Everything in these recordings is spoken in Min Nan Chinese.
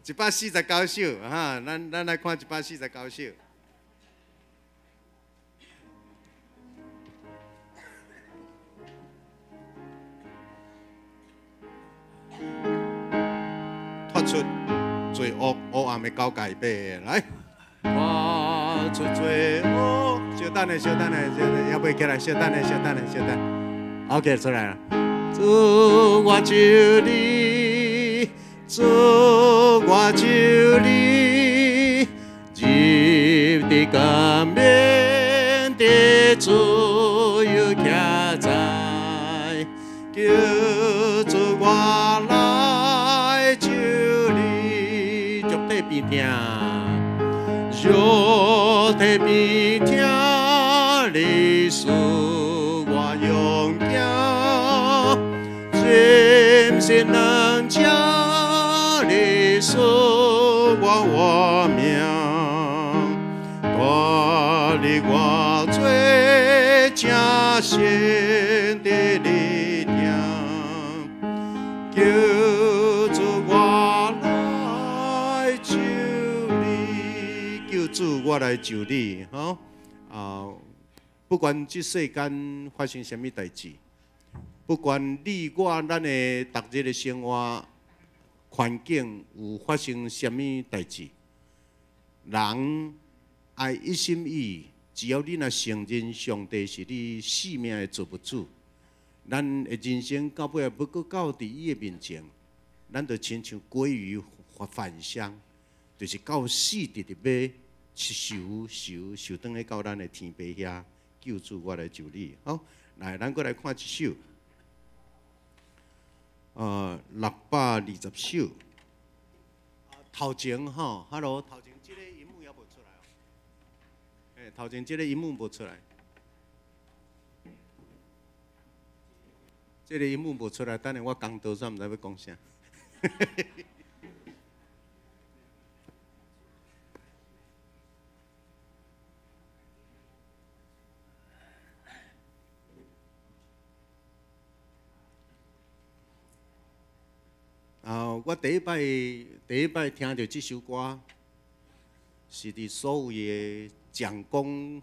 149首哈，咱來看一百四十九首。脫出罪惡黑暗的交界背，來，脫出罪惡。稍等下，稍等下，稍等，猶未起來，稍等下，稍等下，稍等。OK，出來啦。主，我求你，主，我求你，入佇光明的自由徛在，求主我來求你，肉體變疼，肉體變疼，你賜我勇敢，真心能將你賜我活命，脫離我罪，請先的力量，求主我來求你，求主我來求你，吼啊！不管這世間發生啥物代誌，不管你我咱的逐日的生活環境有發生啥物代誌，人愛一心一意，只要你若承認上帝是你生命的造物主，咱的人生到尾仔欲閣到佇伊的面前，咱就親像鮭魚返鄉，就是到死直直欲受受受轉去到咱的天父遐，救主我來求你。好，來，咱閣來看一首，620首。頭前吼，Hello，頭前這個螢幕猶無出來哦。欸，頭前這個螢幕無出來，這個螢幕無出來，等下我講多煞毋知欲講啥。啊！我第一擺聽著這首歌，是佇所謂的蔣公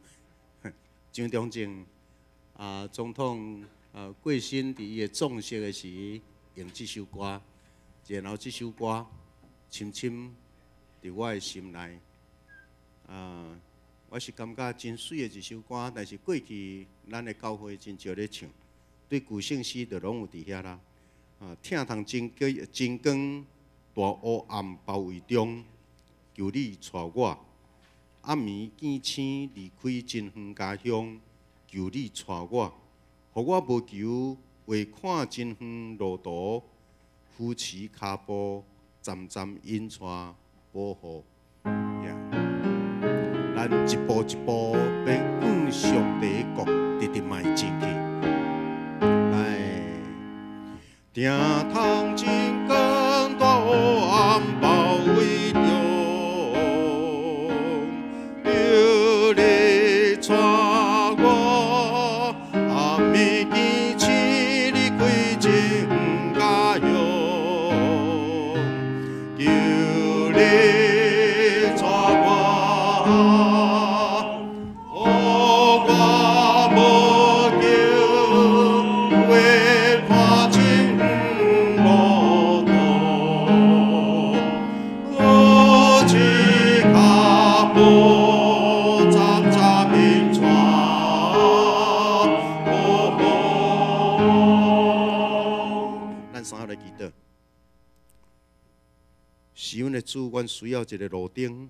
蔣中正啊總統啊過身佇伊的葬式的時，用這首歌，然後這首歌深深佇我的心內。啊，我是感覺真媠的一首歌，但是過去咱的教會真少咧唱，對舊聖詩就攏有佇遐啦。啊！疼痛真光真光，大烏暗包圍中，求你帶我。暗暝見星離開真遠家鄉，求你帶我。予我無求畫看真遠路途，扶持跤步，漸漸引帶保護。咱一步一步欲向上帝國直直邁進去。疼痛真光，大黑暗包圍中，求你帶我，暗暝見星離開真遠家鄉，求你帶我，予我無求畫看真遠路途，扶持跤步，漸漸引帶保護。咱三個來祈禱。是阮的主，阮需要一个路燈。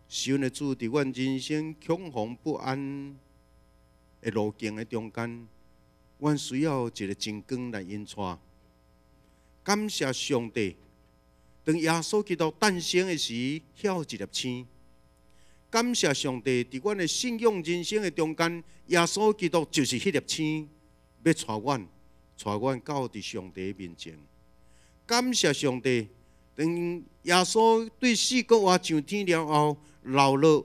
是阮的主，佇阮人生恐慌不安的路徑的中間，阮需要一个真光來引帶。感謝上帝，當耶穌基督誕生的時，遐有一粒星。感謝上帝，佇阮的信仰人生的中間，耶穌基督就是彼粒星，欲帶阮，帶阮到佇上帝面前。感謝上帝，當耶穌對四國外上天了後，留落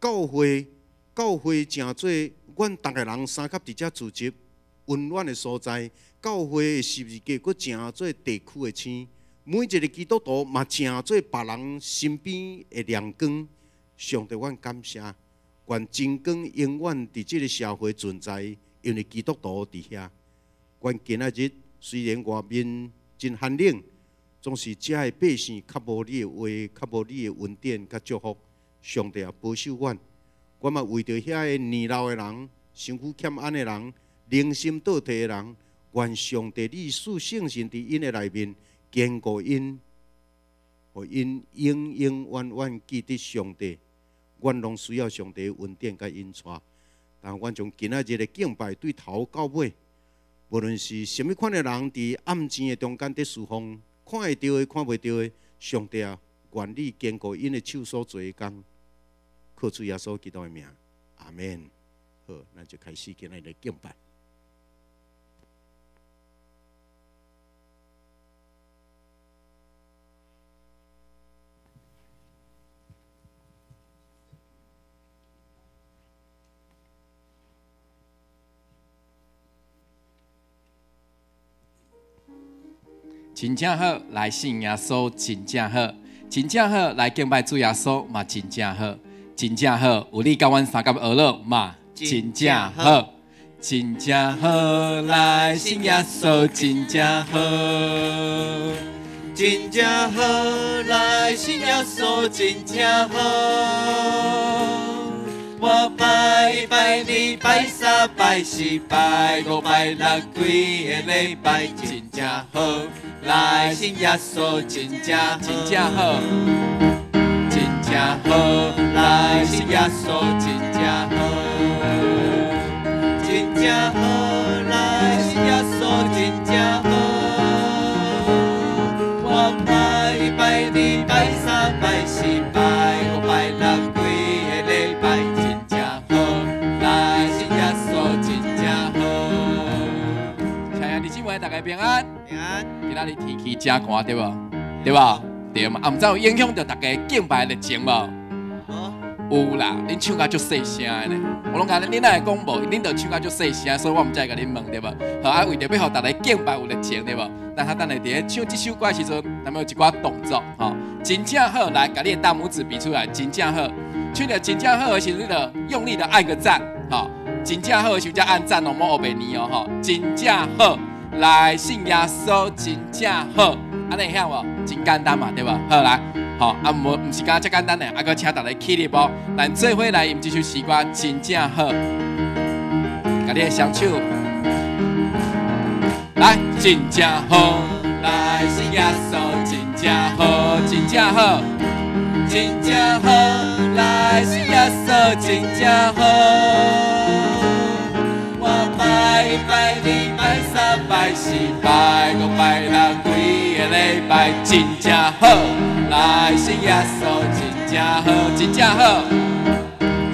教會，教會成做阮逐个人相佮佇遮聚集溫暖的所在。教會的十字架閣成做地區的星，每一个基督徒嘛，成做別人身邊的亮光。上帝，阮感謝，願真光永遠佇這个社會存在，因為基督徒佇遐。願今仔日雖然外面真寒冷，總是遮的百姓較無你的話，較無你的恩典佮祝福。上帝啊，保守阮，阮嘛為著遐个年老的人、身軀欠安的人、靈心倒退的人，願上帝你賜聖神佇𪜶的內面堅固𪜶，予𪜶永永遠遠記得上帝。阮攏需要上帝的恩典佮引帶。但阮從今仔日的敬拜對頭到尾，無論是啥物款的人，佇暗錢的中間佇侍奉，看會著的、看袂著的，上帝啊，願你堅固𪜶的手所做的工，靠主耶穌基督的名，阿們。好，咱就開始今仔日的敬拜。真正好，來信耶穌，真正好，真正好，來敬拜主耶穌嘛，真正好，真正好，有你佮阮相佮學樂嘛，真正好，真正好，來信耶穌，真正好，真正好，來信耶穌，真正好。我拜拜二拜三拜四拜五拜六，規个禮拜真正好，來信耶穌真正真正好，真正好，來信耶穌真正好，真正好，來信耶穌真正好。我拜拜二拜三拜四拜五拜六，規个禮拜真正好，來信耶穌真正好。親愛的弟兄姊妹，大家平安。平安。今仔日天氣真寒，對無？對無？對嘛？啊，毋知有影響著大家敬拜熱情無？有啦，恁唱甲足細聲的呢。我攏共恁，恁若會講無？恁著唱甲足細聲，所以我毋才會共恁問，對無？好啊，為著欲予大家敬拜有熱情，對無？咱較等下佇咧唱這首歌的時陣，咱們有一寡動作，吼，真正好，來，共你的大拇指比出來，真正好。唱著真正好的時陣，你著用力的按個讚，吼，真正好的時陣才按讚哦，莫烏白念哦，吼，真正好，來信耶穌，真正好，按呢會曉無？真簡單嘛，對無？好來。吼，啊，無，毋是敢遮簡單呢，啊，閣請大家起立哦，咱做伙來吟這首詩歌，真正好。共你的雙手，來，真正好，來信耶穌，真正好，真正好，真正好，來信耶穌，真正好。我拜拜二拜三拜四拜五拜六，規个禮拜真正好。來信耶穌，真正好，真正好，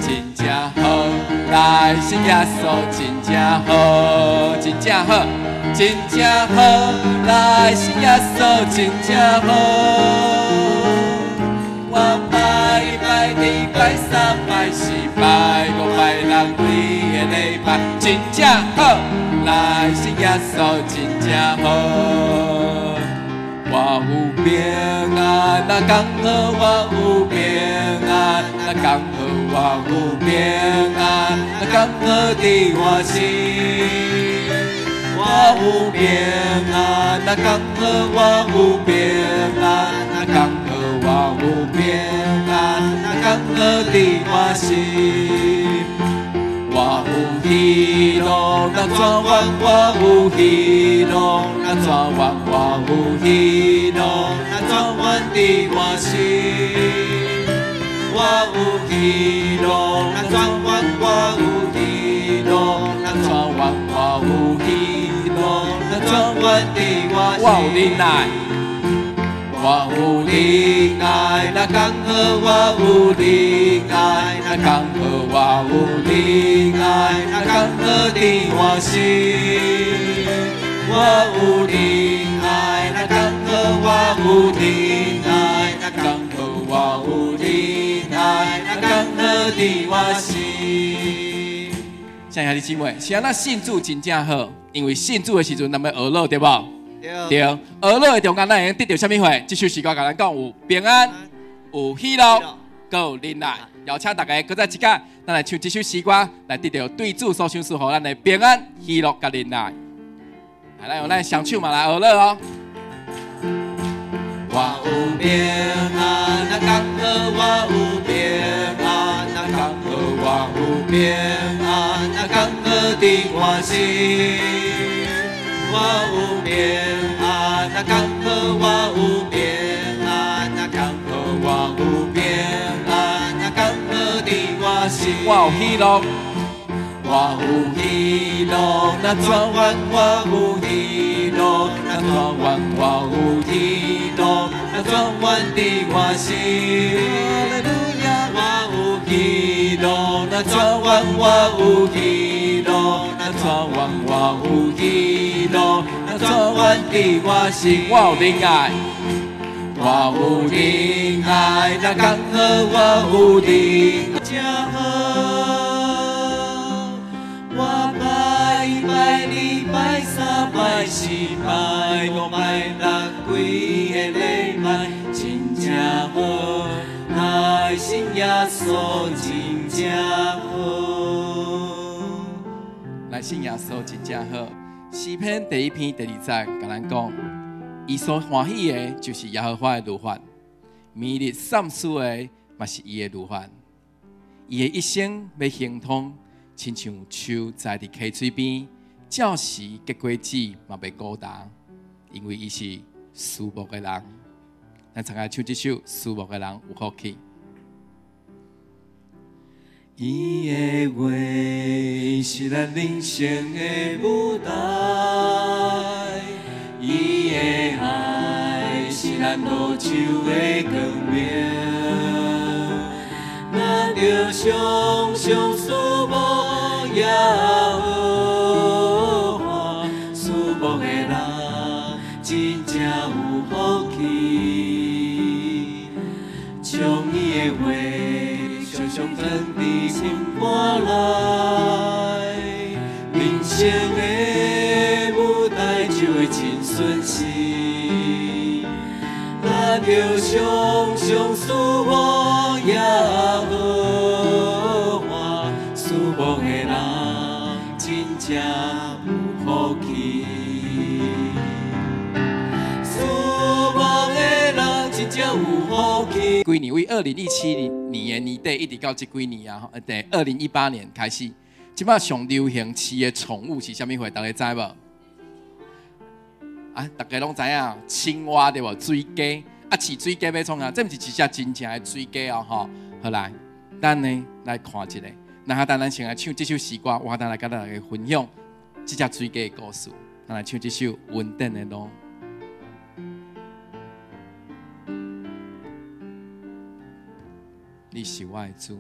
真正好。來信耶穌，真正好，真正好，真正好。來信耶穌，真正好。我拜拜二拜三拜四拜五拜六，規个禮拜真正好。來信耶穌，真正好。我有平安，若剛好我有平安，若剛好我有平安，若剛好佇我心。我有平安，若剛好我有平安，若剛好我有平安，若剛好佇我心。我有喜樂，若怎樣我有喜樂，若怎樣我有喜樂，若怎樣佇我心。我有喜樂，若怎樣我有喜樂，若怎樣我有喜樂，若怎樣佇我心。我有忍耐。我有忍耐，若剛好我有忍耐，若剛好我有忍耐，若剛好佇我心。我有忍耐，若剛好我有忍耐，若剛好我有忍耐，若剛好佇我心。親愛的姊妹，是按怎信主真正好，因為信主的時陣，咱欲學樂，對無？對，呵樂的中間，咱會用得著啥物貨？這首詩歌共咱講有平安，有喜樂，閣有忍耐。邀請大家閣再一擺，咱來唱這首詩歌，來得著對主所賞賜予咱的平安、喜樂佮忍耐。來，咱用咱雙手嘛來呵樂哦。我有平安，若剛好我有平安，若剛好我有平安，若剛好佇我心。我有平安，若剛好我有平安，若剛好我有平安，若剛好佇我心。我有喜樂，我有喜樂，若轉彎我有喜樂，若轉彎我有喜樂，若轉彎佇我心。我有喜樂，若轉彎我有喜樂，若轉彎我有喜樂，若轉彎佇我心。我有忍耐，我有忍耐，若剛好我有忍耐。真好，我拜拜二拜三拜四拜五拜六規个禮拜，真正好，來信耶穌真正好。來信耶穌真正好。詩篇第一篇第二節，共咱講，伊所歡喜的，就是耶和華的律法；每日散思的，嘛是伊的律法。伊的一生欲亨通，親像樹栽佇溪水邊，照時結果子嘛袂孤單，因為伊是思慕的人。咱齊來唱這首《思慕的人有福氣》。伊的話是咱人生的舞台，伊的愛是咱路手的光明。咱著常常思慕耶和華，思慕的人真正有福氣，將伊的話常常藏佇心肝內，人生的舞台就會真順遂。咱著常常思慕耶和華，思慕的人真正有福氣。思慕的人真正有福氣。幾年，為2017年的年底一直到這幾年啊，佇2018年開始，這擺上流行飼的寵物是啥物貨？大家知無？啊，大家攏知影，青蛙對無？水雞啊，飼水雞欲創啥？這毋是一隻真正的水雞哦，吼。好來，咱呢來看一下，那下等咱先來唱這首詩歌，我等來共大家分享這隻水雞的故事。咱來唱這首《恩典的路》。你是我的主，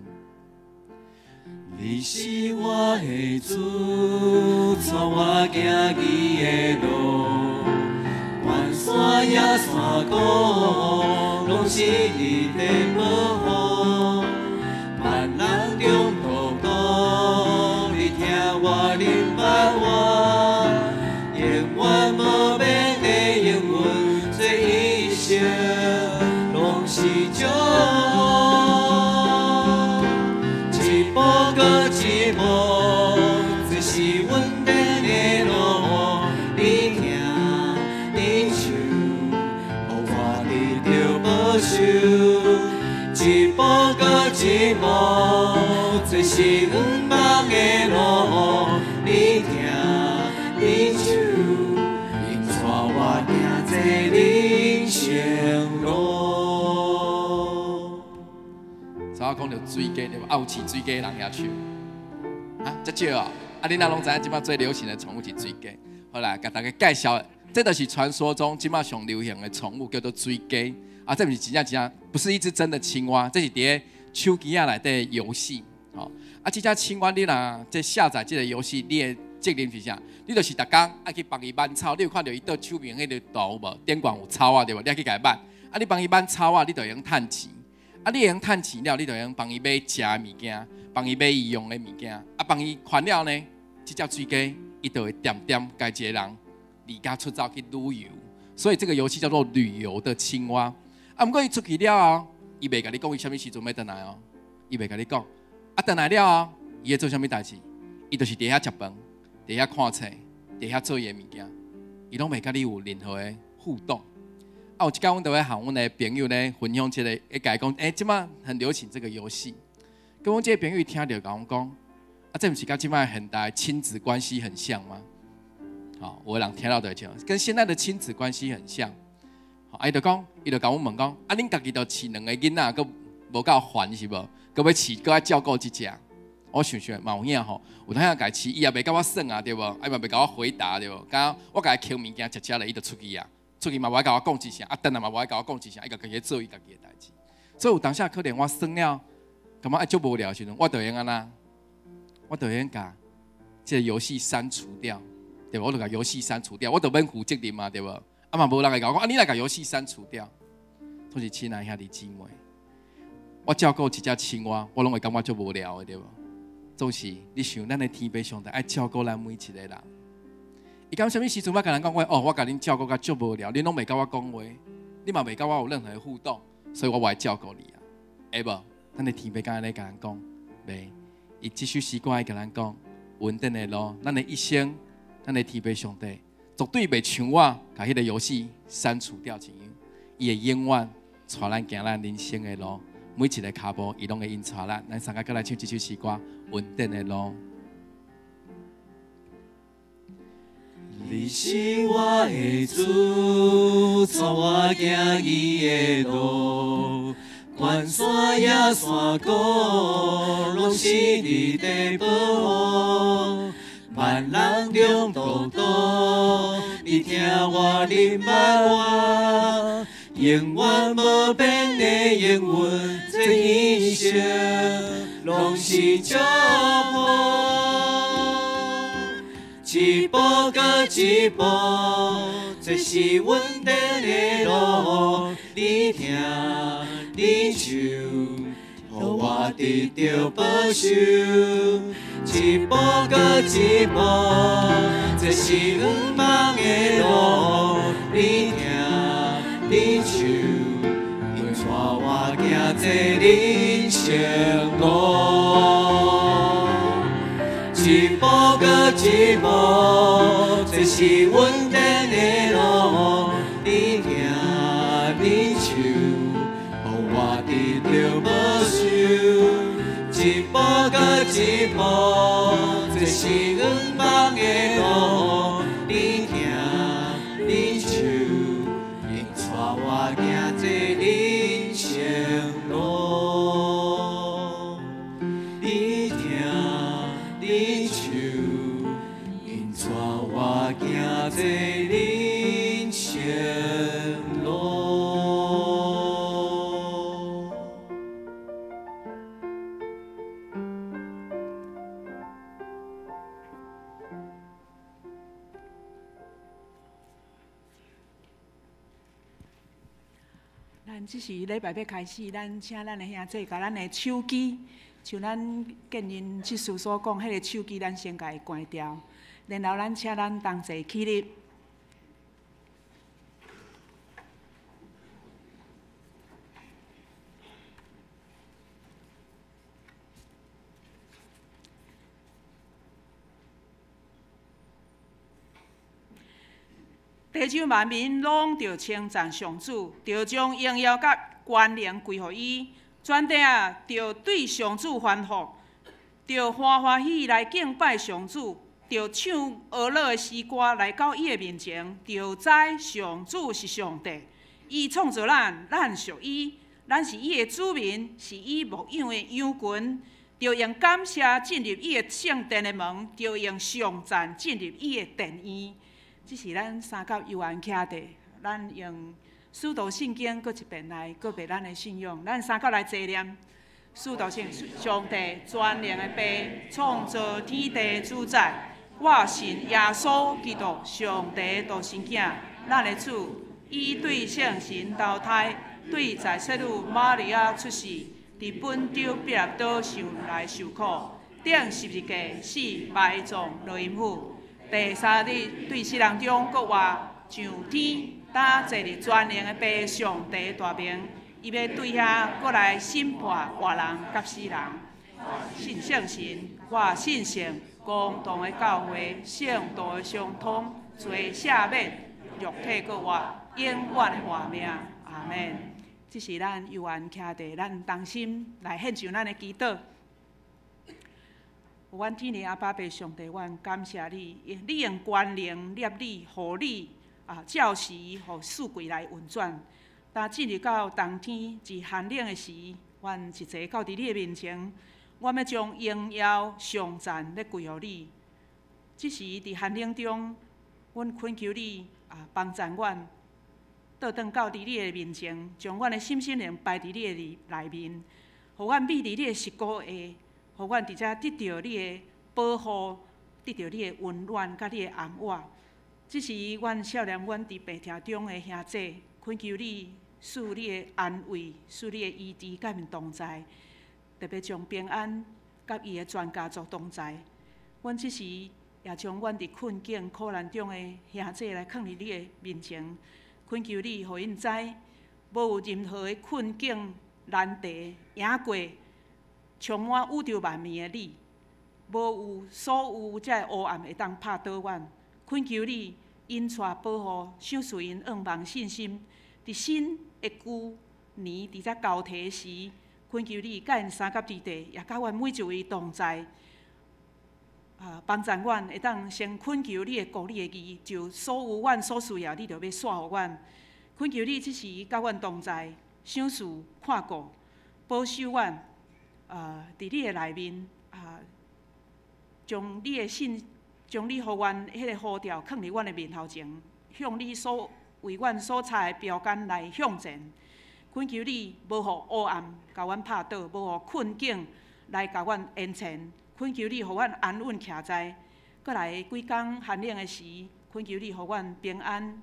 你是我的主，帶我行義的路，懸山也山谷，攏是你的保護。萬難中途途，你聽我，你捌我，永遠無變的應允，這一生攏是祝福。一步閣一步，這是恩典的路。你聽，你唱，予我得著保守。一步閣一步，這是向望的路。你聽，你唱，你帶我行這人生路。頭仔講著水雞對無？啊，有飼水雞的人舉手。啊，遮少哦。啊，恁若攏知影，這擺最流行的寵物是水雞。好啦，共大家介紹，這就是傳說中這擺上流行的寵物，叫做水雞。啊，這毋是真正真正，不是一隻真的青蛙，這是佇咧手機仔內底的遊戲。吼，啊，這隻青蛙你若這下載這个遊戲，你的責任是啥？你就是逐工愛去幫伊挽草，你有看著伊倒手邊彼个圖無？頂懸有草仔對無？你愛去共伊挽。啊，你幫伊挽草仔，你就會用趁錢。啊，你會用趁錢了，你就會用幫伊買食的物件，幫伊買伊用的物件。啊，幫伊還了呢，這隻水雞伊就會恬恬共一个人离家出走去旅遊，所以這個遊戲叫做旅遊的青蛙。啊，毋過伊出去了後，伊袂共你講伊啥物時陣欲轉來哦，伊袂共你講。啊，轉來了後，伊會做啥物代誌？伊就是佇遐食飯，佇遐看冊，佇遐做伊的物件，伊攏袂佮你有任何的互動。啊，有一工阮就咧和阮的朋友咧分享這個，會共伊講，欸，這擺很流行這個遊戲。佮阮這個朋友聽著共阮講，啊，這毋是佮這擺現代親子關係很像嗎？好，有的人聽到就會像，跟現在的親子關係很像。啊，伊就講，伊就共阮問講，啊，恁家己就飼兩個囡仔，閣無夠煩是無？閣欲飼，閣愛照顧這隻。我想想嘛有影吼，有當時共伊飼，伊也袂佮我耍啊，對無？啊，伊嘛袂共我回答，對無？敢我共伊囥物件食食咧，伊就出去啊，出去嘛無愛共我講一聲，啊，轉來嘛無愛共我講一聲，伊家己做伊家己的代誌。所以有當時可能我耍了，感覺愛足無聊的時陣，我就會用按怎？我就會用共這個遊戲刪除掉，對無？我就共遊戲刪除掉，我就免負責任嘛，對無？啊嘛無人會共我講，啊，你來共遊戲刪除掉。總是親愛兄弟姊妹，我照顧一隻青蛙，我攏會感覺足無聊的，對無？總是你想，咱的天父上帝愛照顧咱每一個人。伊講啥物時陣，我共人講話，哦，我共恁照顧甲足無聊，恁攏袂佮我講話，你嘛袂佮我有任何的互動，所以我無愛照顧你啊。會無？咱的天父敢按呢共人講？袂。伊這首詩歌愛共咱講，恩典的路，咱的一生，咱的天父上帝絕對袂像我共彼個遊戲刪除掉一樣，伊會永遠帶咱行咱人生的路。每一个跤步，伊攏會引帶咱。咱三个閣來唱這首詩歌《穩定的路》。你是我的主，帶我行伊的路，懸山野山谷，攏是你的保護。萬人中獨獨，你聽我，你捌我。永遠無變的應允，這一生攏是祝福。一步閣一步，這是穩定的路。你聽，你唱，予我得著保守。一步閣一步，這是向望的路。你聽。你手，引帶我行這人生路，一步閣一步，這是穩定的路。你聽，你手，予我得著保守。一步閣一步，這是向望的路。你聽，你手。帶我行這人生路，你聽，你唱，引帶我行這人生路。咱這是禮拜欲開始，咱請咱的兄弟共咱的手機，像咱建仁執事所講，彼個手機咱先共伊關掉，然後咱請咱同齊起立。地上萬民攏著稱讚上主，著將榮耀佮權能歸予伊。全地啊，著對上主歡呼，著歡歡喜喜來敬拜上主，著唱呵樂的詩歌來到伊的面前，著知上主是上帝，伊創造咱，咱屬伊，咱是伊的子民，是伊牧養的羊群。著用感謝進入伊的聖殿的門，著用頌讚進入伊的殿院。這是咱三甲猶原徛佇，咱用使徒信經閣一遍來告白咱的信仰。咱三甲來齊念：使徒信上帝全能的父，創造天地主宰，我信耶穌基督，上帝獨生囝，咱的主，伊對聖神投胎，對在聖女瑪利亞出世，佇本丟彼拉多受來受苦，釘十字架，死埋葬落陰府。第三日對死人中閣活，上天，搭坐佇全能的父上帝大爿，伊欲對遐閣來審判活人佮死人。信聖神，我信聖公同的教會，聖徒的相通，罪赦免，肉體閣活，永遠的活命。阿門。這是咱有緣徛佇咱同心來獻上咱的祈禱。阮天父阿爸父上帝，阮感謝你，你用權能立你，予你照時予四季來運轉。當進入到冬天一寒冷的時，阮一齊到佇你的面前，阮欲將榮耀頌讚欲歸予你。這時佇寒冷中，阮懇求你幫贊阮，倒轉到佇你的面前，將阮的心心靈擺佇你的內面，予阮覕佇你的肋骨下，予阮佇遮得著你的保護，得著你的溫暖佮你的安慰。這時，阮少年，阮佇病痛中的兄姊，懇求你賜你的安慰，賜你的醫治，佮𪜶同在，特別將平安佮伊的全家族同在。阮這時也將阮佇困境苦難中的兄姊來囥佇你的面前，懇求你，予𪜶知，無有任何的困境難題贏過充滿宇宙萬物的你，無有所有這个烏暗會當拍倒阮。懇求你引帶保護，賞賜𪜶向望信心，佇新的舊年佇遮交替時，懇求你佮𪜶相佮佇地，也佮阮每一位同在。幫助阮會當先懇求你的國、你的義，就所有阮所需要，你就欲賜予阮。懇求你這時佮阮同在，賞賜看顧，保守阮。佇你的內面，將你的信，將你予阮彼个呼召囥佇阮的面頭前，向你所為阮所插的標杆來向前。懇求你，無予烏暗共阮拍倒，無予困境來共阮延前。懇求你，予阮安穩徛在。閣來幾工寒冷的時，懇求你，予阮平安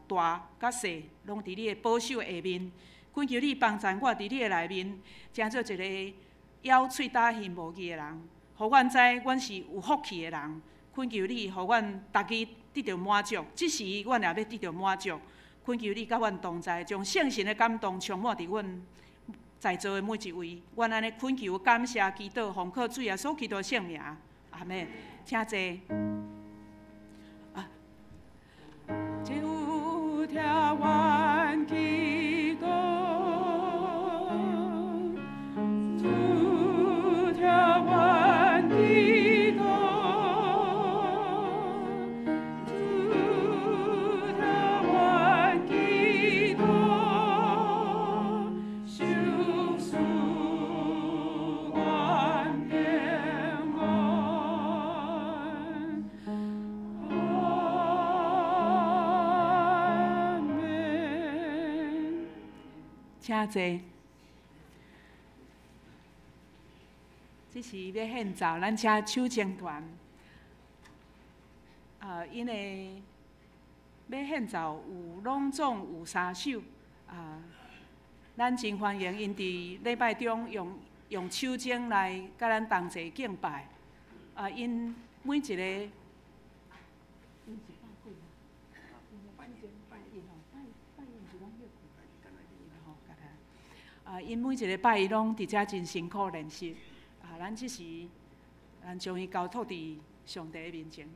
大佮細，攏佇你的保守下面。懇求你幫贊我佇你的內面，成做一个枵喙焦耳無義的人，予阮知阮是有福氣的人。懇求你，予阮逐日得著滿足，這時阮也欲得著滿足。懇求你佮阮同在，將聖神的感動充滿佇阮在座的每一位。阮按呢懇求、感謝、祈禱，奉靠主耶穌基督聖名，阿門。請坐。主聽阮祈禱，主聽阮祈禱，主聽阮祈禱，賞賜阮平安。阿門。請坐。這時欲獻奏，咱請手鐘團。𪜶的欲獻奏有攏總有三首。咱真歡迎𪜶佇禮拜中用手鐘來佮咱同齊敬拜。𪜶每一个。𪜶每一个拜一攏佇遮真辛苦練習。咱這時，咱將伊交託佇上帝的面前。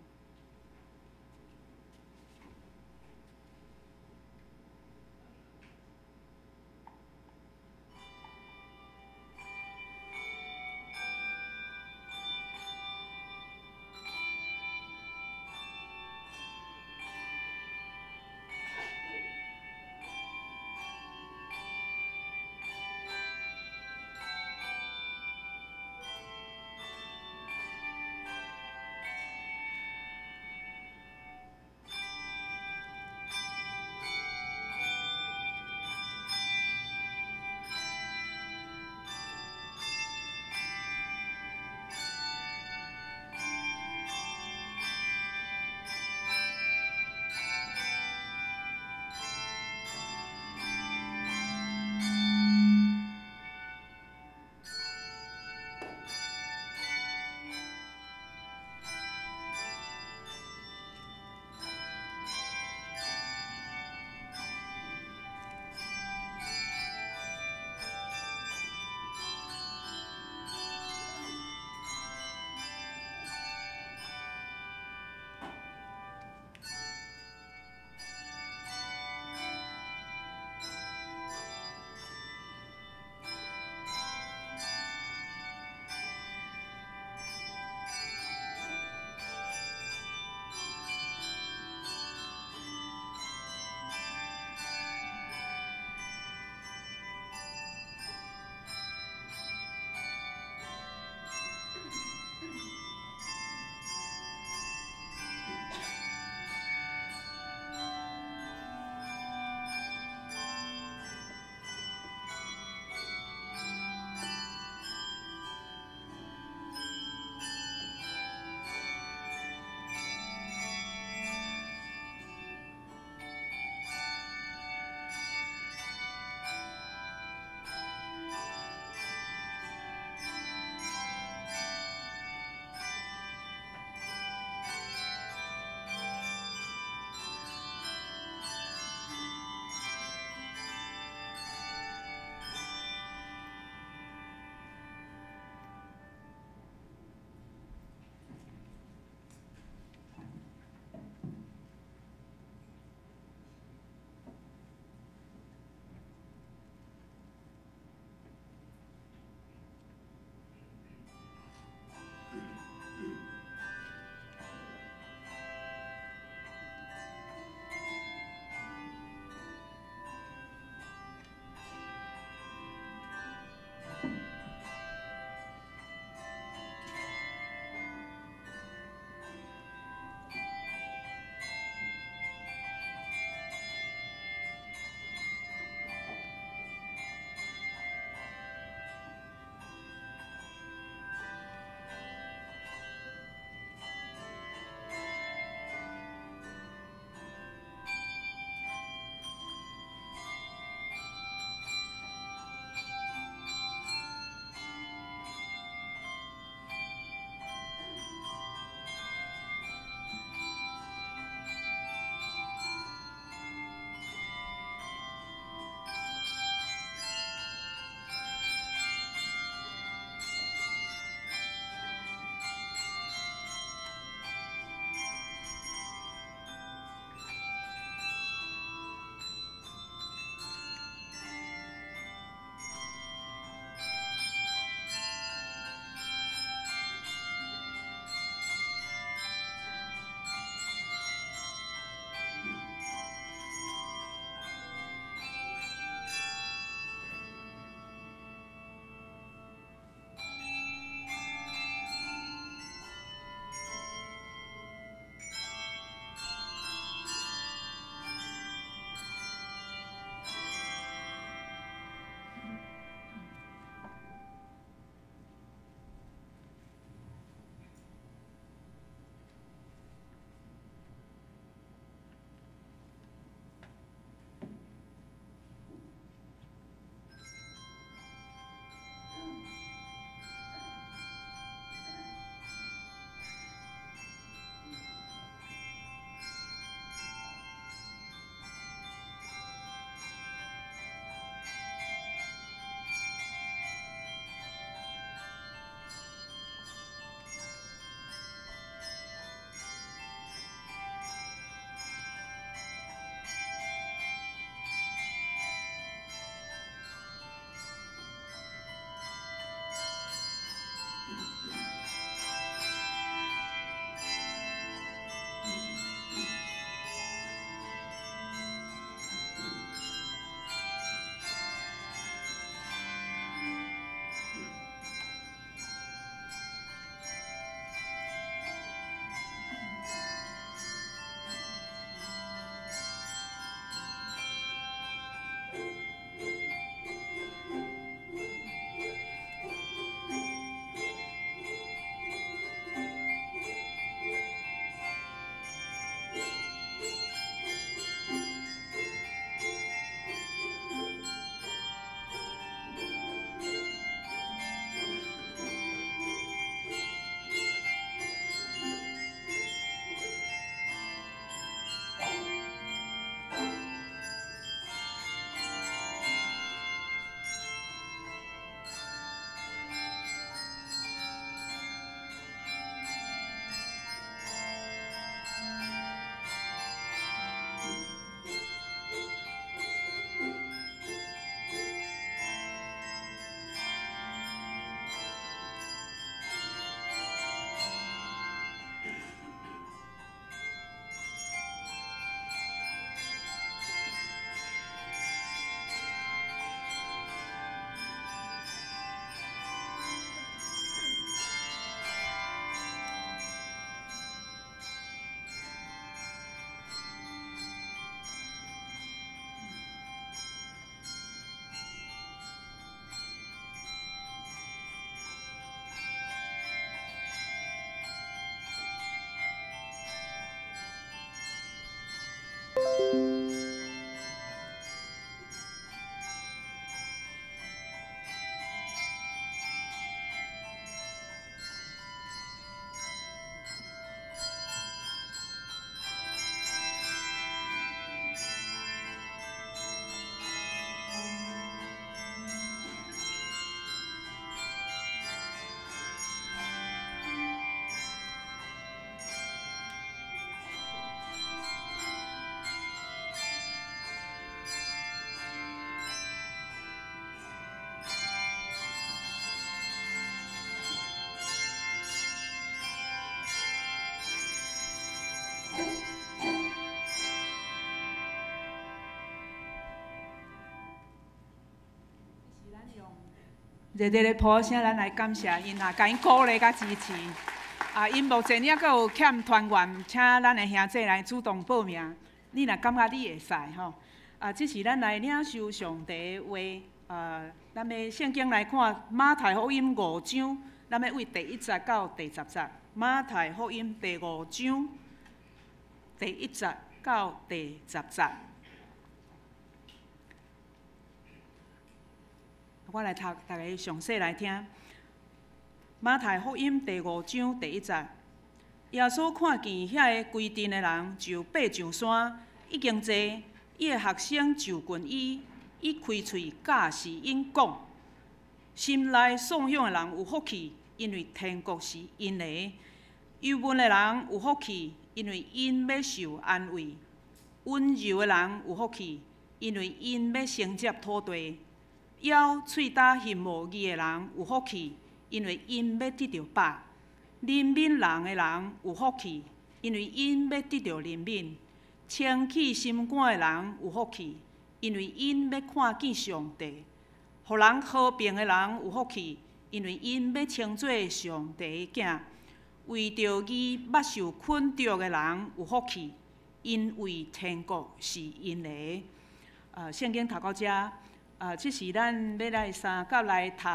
热烈的拍声，咱来感谢𪜶啊，共𪜶鼓励佮支持。啊，𪜶目前犹阁有欠团员，请咱的兄弟来主动报名。你若感觉你会使吼，啊，这是咱来领受上帝的话。啊，咱欲圣经来看马太福音五章，咱欲对第一节到第十节。马太福音第五章第一节到第十节。我来读，逐家详细来听。马太福音第五章第一节，耶稣看见遐个规阵的人就爬上山，已经坐，伊的学生就近伊，伊开喙教示𪜶讲：心内散向的人有福气，因为天国是𪜶的；忧闷的人有福气，因为𪜶欲受安慰；温柔的人有福气，因为𪜶欲承接土地。枵喙焦心无义的人有福气，因为𪜶欲得著饱；怜悯人的人有福气，因为𪜶欲得著怜悯；清气心肝的人有福气，因为𪜶欲看见上帝；予人和平的人有福气，因为𪜶欲称做上帝的囝；为著义捌受困著的人有福气，因为天国是𪜶的。圣经读到遮。啊，这是咱欲来三甲来读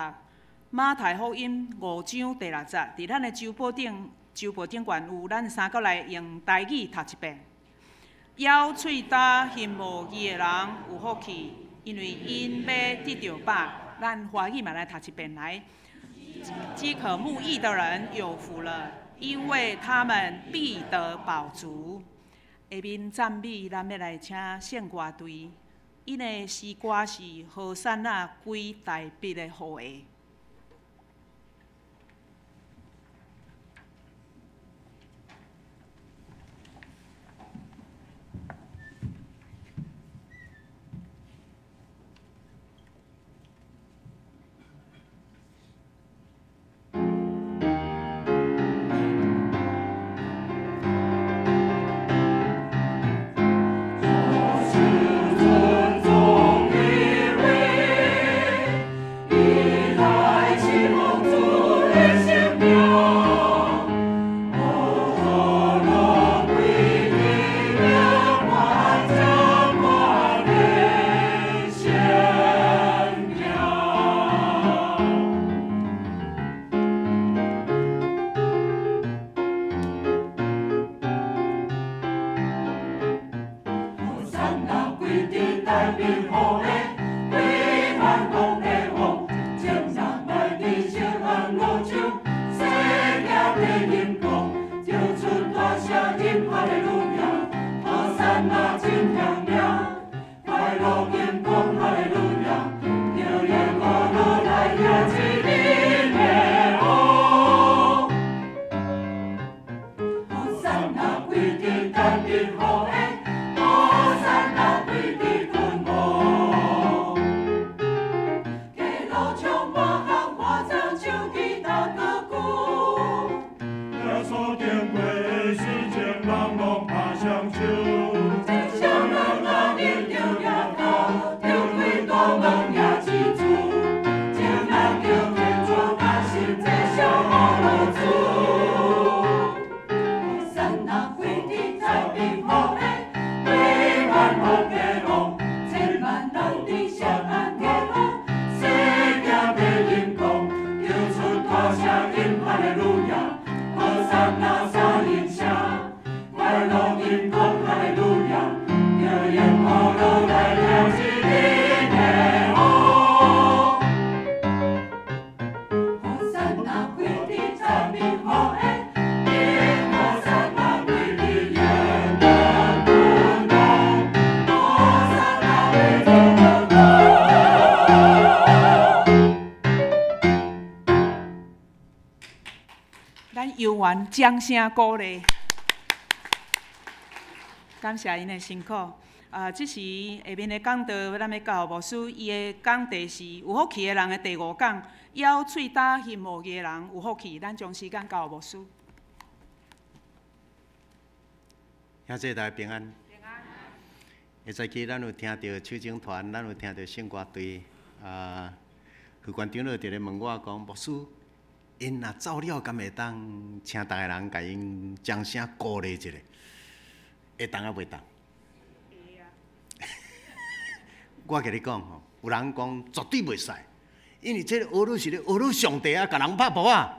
马太福音五章第六节，伫咱的周报顶，周报顶悬有咱三甲来用台语读一遍。枵喙焦心无义的人有福气，因为𪜶欲得著饱。咱华语嘛来读一遍来。饥渴慕义的人有福了，因为他们必得饱足。下面赞美，咱欲来请圣歌队。𪜶的诗歌是和散那归大卫的后裔。掌声鼓励，感谢𪜶的辛苦。啊，这时下面的讲道，咱欲交予牧师，伊的讲题是有福气的人的第五讲，枵喙焦心无义的人有福气。咱将时间交予牧师。兄弟大家平安。平安。下早起咱有听著手钟团，咱有听著圣歌队，啊，副館長老佇咧問我講，牧師，𪜶若走了，敢會當請逐个人共𪜶掌聲鼓勵一下？會當抑袂當？我共你講吼，有人講絕對袂使，因為這个學你是咧學你上帝啊，共人拍噗仔。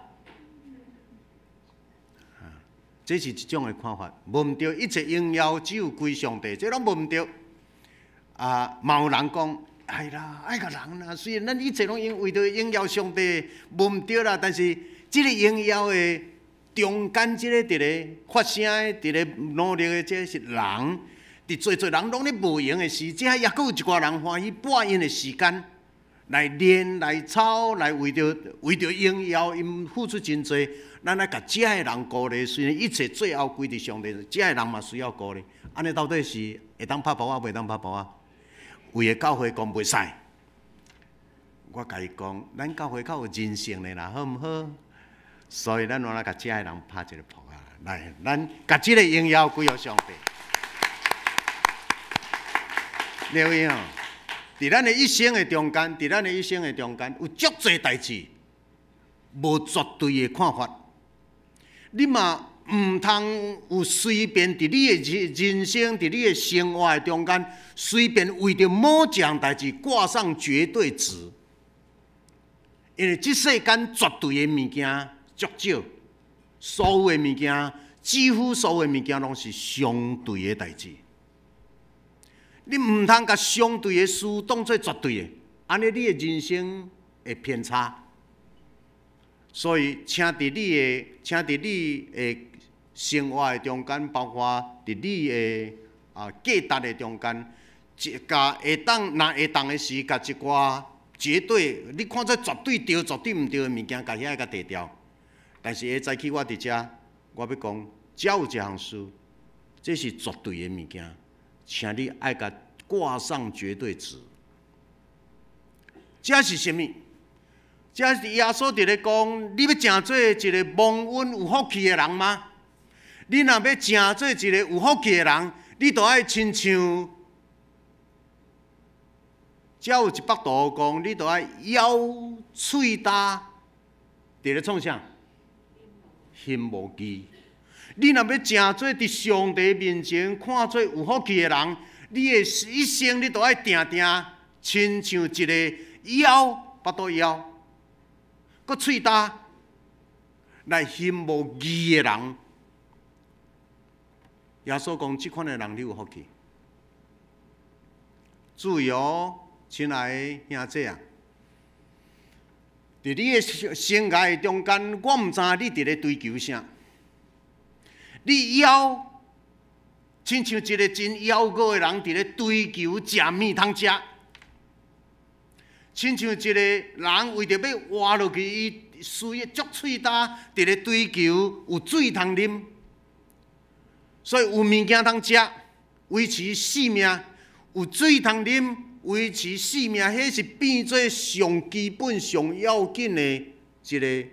這是一種的看法，無毋對，一切榮耀只有歸上帝，這攏無毋對。啊，嘛有人講，哎啦，愛共人啦，雖然咱一切攏因為著榮耀上帝，無毋對啦，但是這个榮耀的中間，這個佇咧發聲的，佇咧努力的，這是人。佇濟濟人攏咧無閒的時，這抑閣有一寡人歡喜撥𪜶的時間來練、來操、來為著榮耀，𪜶付出真濟。咱愛共遮的人鼓勵，雖然一切最後歸佇上帝，遮的人嘛需要鼓勵。按呢到底是會當拍噗仔，袂當拍噗仔？有的教會講袂使，我共伊講，咱教會較有人性的啦，好毋好？所以咱攏來共遮的人拍一個噗仔，來，咱共這个榮耀歸予上帝。了解吼，佇咱的一生的中間，佇咱的一生的中間，有足濟代誌，無絕對的看法。你嘛毋通有隨便佇你的人生，佇你的生活的中間，隨便為著某一項代誌掛上絕對值。因為這世間絕對的物件足少，所有的物件，幾乎所有的物件攏是相對的代誌。你毋通共相對的事當做絕對的，按呢你的人生會偏差。所以，請佇你的生活的中間，包括佇你的價值的中間，一共會當若會當的時，共一寡絕對，你看做絕對對、絕對毋對的物件，共遐个提掉。但是下早起我佇遮，我欲講，遮有一項事，這是絕對的物件，請你愛共掛上絕對值。這是啥物？這是耶穌佇咧講，你欲成做一个蒙恩有福氣的人嗎？你若欲成做一个有福氣的人，你就愛親像，遮有一幅圖講，你就愛咬喙焦，佇咧創啥？興無義。你若欲成做佇上帝面前看做有福氣的人，你的一生你都愛定定親像一个枵，腹肚枵，閣喙焦來興無義的人。耶穌講，這款的人你有福氣。注意哦，親愛的兄弟啊，佇你的生涯的中間，我毋知你佇咧追求啥。你枵，親像一个真枵餓的人佇咧追求食物通食，親像一个人為著欲活落去，伊需要足喙焦，佇咧追求有水通啉，所以有物件通食，維持性命；有水通啉，維持性命，彼是變做上基本、上要緊的一个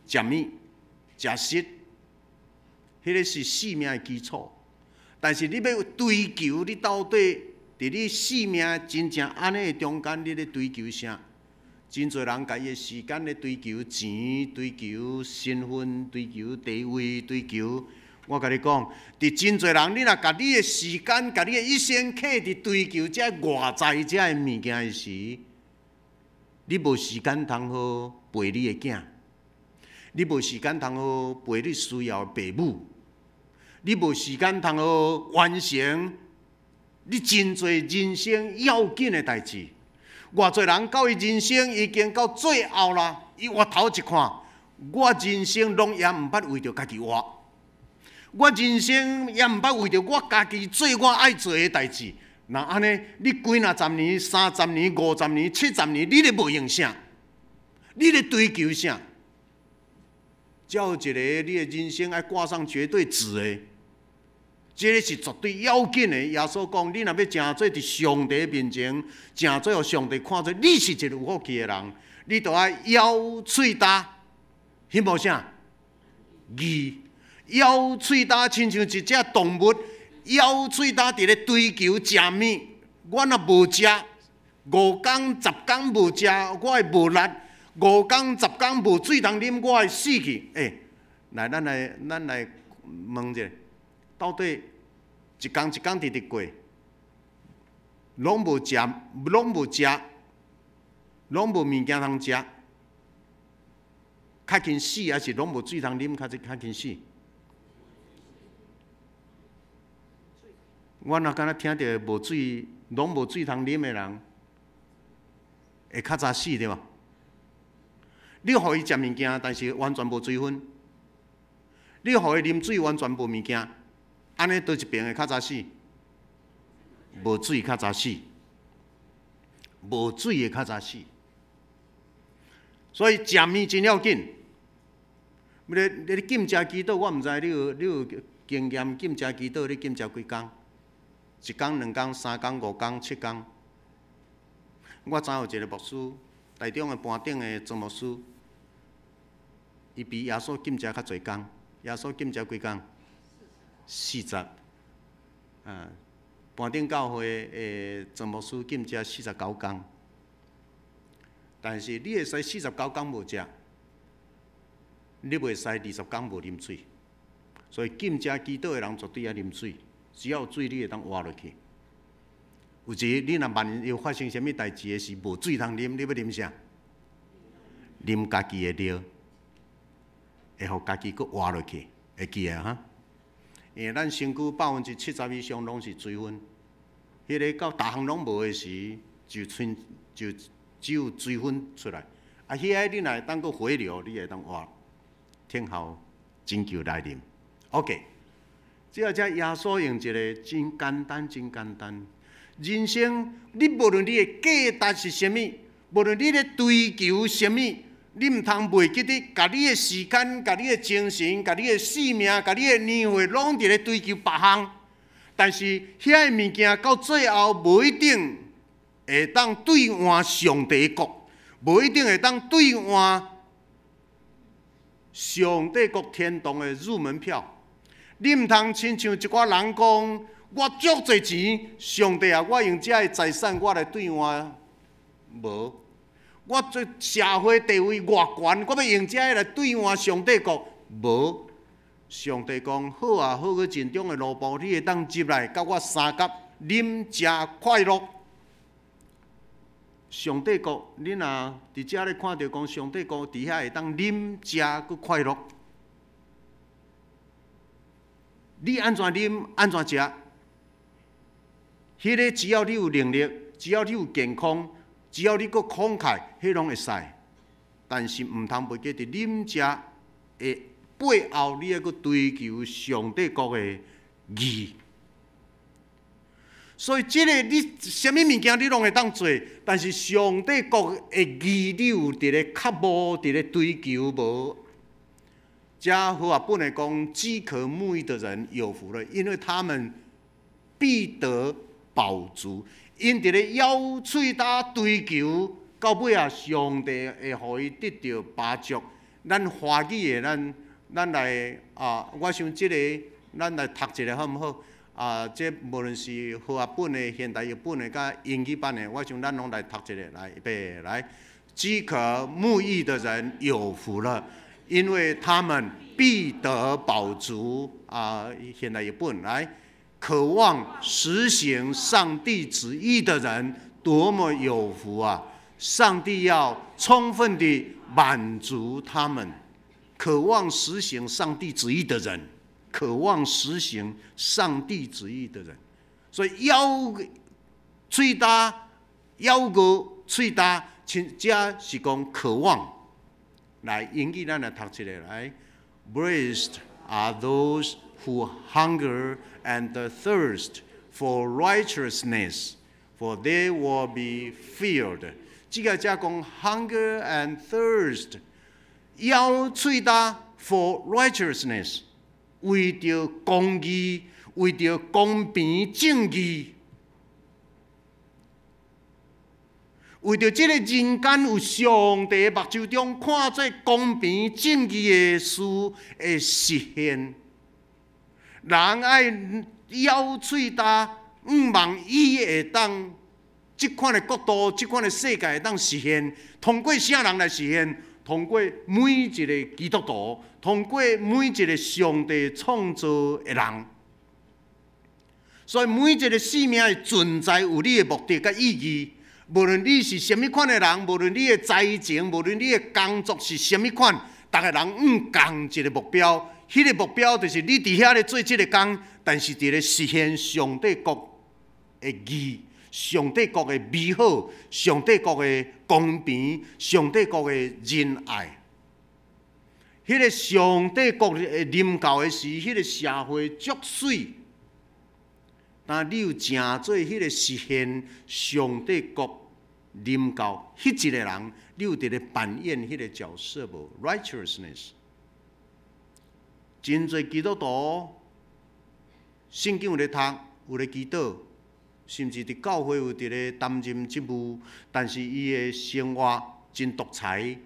食物、食食。彼个是性命的基礎，但是你欲追求，你到底佇你性命真正按呢的中間，你咧追求啥？真濟人共伊的時間咧追求錢、追求身份、追求地位、追求。我共你講，佇真濟人，你若共你的時間、共你的一生課佇追求這外在這的物件的時，你無時間通好陪你的囝，你無時間通好陪你需要的爸母。你無時間通好完成你真濟人生要緊的代誌。偌濟人到伊人生已經到最後啦，伊回頭一看，我人生攏也毋捌為著家己活，我人生也毋捌為著我家己做我愛做的代誌。若按呢，你幾若十年、30年、50年、70年，你咧無閒啥？你咧追求啥？才有一个你的人生愛掛上絕對值的。這个是絕對要緊的。耶穌講，你若欲成做佇上帝面前，成做予上帝看做你是一个有福氣的人，你就愛咬喙焦，彼無啥？義，咬喙焦，親像一隻動物，咬喙焦佇咧追求食物。我若無食， 5工10工無食，我會無力；5工10工無水通啉，我會死去。欸，來，咱來問一下，到底一工一工佇佇過，攏無食，攏無食，攏無物件通食，較輕死，還是攏無水通啉，較輕死？我若敢若聽著無水，攏無水通啉的人，會較早死對無？你予伊食物件，但是完全無水分；你予伊啉水，完全無物件，按呢佗一爿會較早死？無水較早死，無水會較早死。所以食物真要緊。你禁食祈禱，我毋知你有經驗禁食祈禱，你禁食幾工？一工、2工、3工、5工、7工。我知有一個牧師，台中的盤頂的莊牧師，伊比耶穌禁食較濟工。耶穌禁食幾工？40。啊，盤頂教會的莊牧師禁食49工。但是你會使49工無食，你袂使20工無啉水。所以禁食祈禱的人絕對愛啉水。只要有水，你會當活落去。有時你若萬一有發生啥物代誌的時，無水通啉，你欲啉啥？啉家己的尿，會予家己閣活落去，會記得哈？因為咱身軀70%以上攏是水分，彼个到逐項攏無的時，就剩就只有水分出來。啊，彼个你若會當閣回流，你會當活，聽候拯救來臨。OK。這個耶穌用一個真簡單、真簡單。人生，你無論你的價值是啥物，無論你咧追求啥物，你毋通袂記得，共你的時間、共你的精神、共你的性命、共你的年歲，攏佇咧追求別項。但是，遐个物件到最後無一定會當兌換上帝國，無一定會當兌換上帝國天堂的入門票。你毋通親像一寡人講，我足濟錢，上帝啊，我用這个財產我來兌換，無。我做社會地位偌懸，我欲用這个來兌換上帝國，無。上帝講好啊，好閣盡忠的奴僕，你會當入來，佮我相佮啉食快樂。上帝國，你若佇遮咧看著講，上帝國佇遐會當啉食閣快樂。你按怎啉，按怎食，彼个只要你有能力，只要你有健康，只要你閣慷慨，彼攏會使。但是毋通袂記佇啉食的背後，你猶閣追求上帝國的義。所以，這个你啥物物件你攏會當做，但是上帝國的義，你有佇咧渴慕，佇咧追求無？這和合本來講，飢渴慕義的人有福了，因為他們必得飽足。𪜶佇咧枵喙焦追求，到尾啊，上帝會予伊得著飽足。咱華語的，咱來啊，我想這個，咱來讀一下好毋好？啊，這無論是和合本的、現代譯本的、佮英語版的，我想咱攏來讀一下，來，預備，來，飢渴慕義的人有福了。因為他們必得飽足啊！現代譯本來，渴望實行上帝旨意的人多麼有福啊！上帝要充分地滿足他們。渴望實行上帝旨意的人，渴望實行上帝旨意的人，所以枵喙焦，枵餓喙焦，這是講渴望。來，英語咱來讀一下來。Blessed are those who hunger and thirst for righteousness, for they will be filled。這個才講 hunger and thirst，枵喙焦 for righteousness，為著公義，為著公平正義。為著這個人間有上帝目睭中看做公平正義的事會實現，人愛枵喙焦，向望伊會當這這款的國度、這款的世界會當實現，通過啥人來實現？通過每一个基督徒，通過每一个上帝創造的人。所以每一个生命的存在有你的目的佮意義。無論你是啥物款的人，無論你的才情，無論你的工作是啥物款，逐个人向仝一个目標。彼个目標就是你佇遐咧做這个工，但是佇咧實現上帝國的義、上帝國的美好、上帝國的公平、上帝國的仁愛。彼个上帝國的臨到的時，彼个社會足媠。但你有成做彼个實現上帝國臨到彼一个人，你有佇咧扮演彼个角色無？Righteousness。真濟基督徒聖經有咧讀，有咧祈禱，甚至佇教會有佇咧擔任職務，但是伊的生活真獨裁，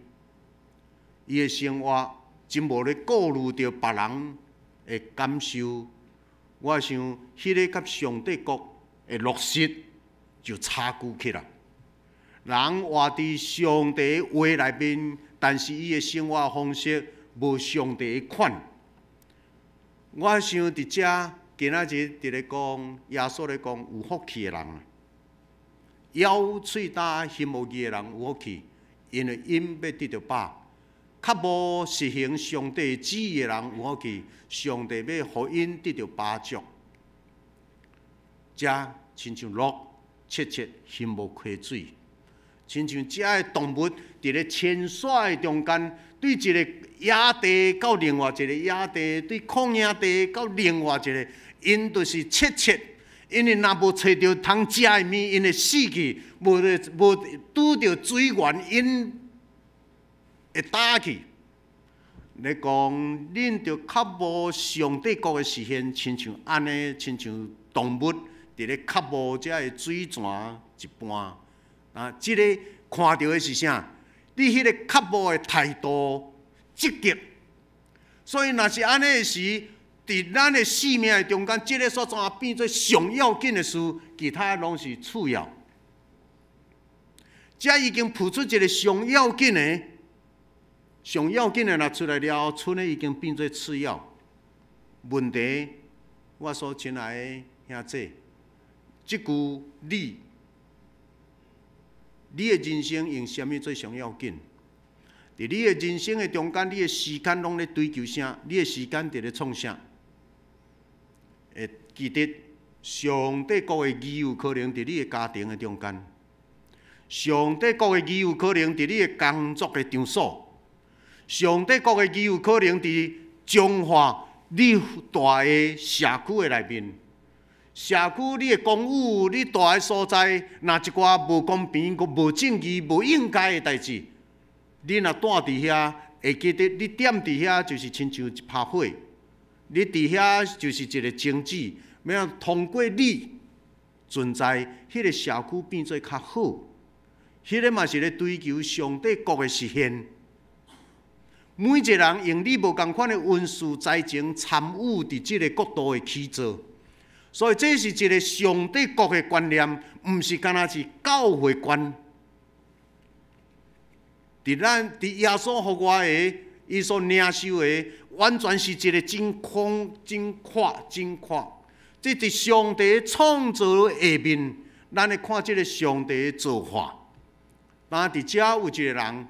伊的生活真無咧顧慮著別人的感受。我想，彼个佮上帝國的落實就差距去啦。人活佇上帝話內面，但是伊的生活方式無上帝的款。我想佇遮今仔日佇咧講，耶穌咧講有福氣的人，枵喙焦行無義的人有福氣，因為𪜶欲得著飽。較無實行上帝旨意的人有福氣，上帝欲予𪜶得著飽足。遮親像鹿切切行無溪水，親像遮的動物佇咧遷徙的中間，對一个野地到另外一个野地，對曠野地到另外一个，𪜶就是切切，因為若無揣著通食的物，𪜶會死去；無咧無拄著水源，𪜶會焦去。咧講，恁著較無上帝國的實現，親像按呢，親像動物佇咧渴慕遮的水泉一般。啊，這个看著的是啥？你彼个渴慕的態度積極。所以，若是按呢的時，佇咱的生命的中間，這个煞怎變做上要緊的事，其他攏是次要。遮已經浮出一个上要緊的。上要緊的若出來了後，賰的已經變做次要。問題，我所親愛的兄姊，這句你，你的人生用啥物做上要緊？佇你的人生的中間，你的時間攏咧追求啥？你的時間佇咧創啥？會記得上帝國的義有可能佇你的家庭的中間，上帝國的義有可能佇你的工作的場所。上帝國的義有可能佇彰化你蹛的社區的內面，社區你的公寓，你蹛的所在，若一寡無公平、閣無正義、無應該的代誌，你若蹛佇遐，會記得你踮佇遐就是親像一拍火，你佇遐就是一个種子，欲通過你存在，彼个社區變做較好，彼个嘛是咧追求上帝國的實現。每一个人用你無仝款的恩賜才情參與佇這个國度的起造，所以這是一个上帝國的觀念，毋是干焦是教會觀。佇咱佇耶穌予我的，伊所領受的，完全是一个真寬、真闊、真闊。這佇上帝創造下面，咱來看這个上帝的造化。但佇遮有一个人。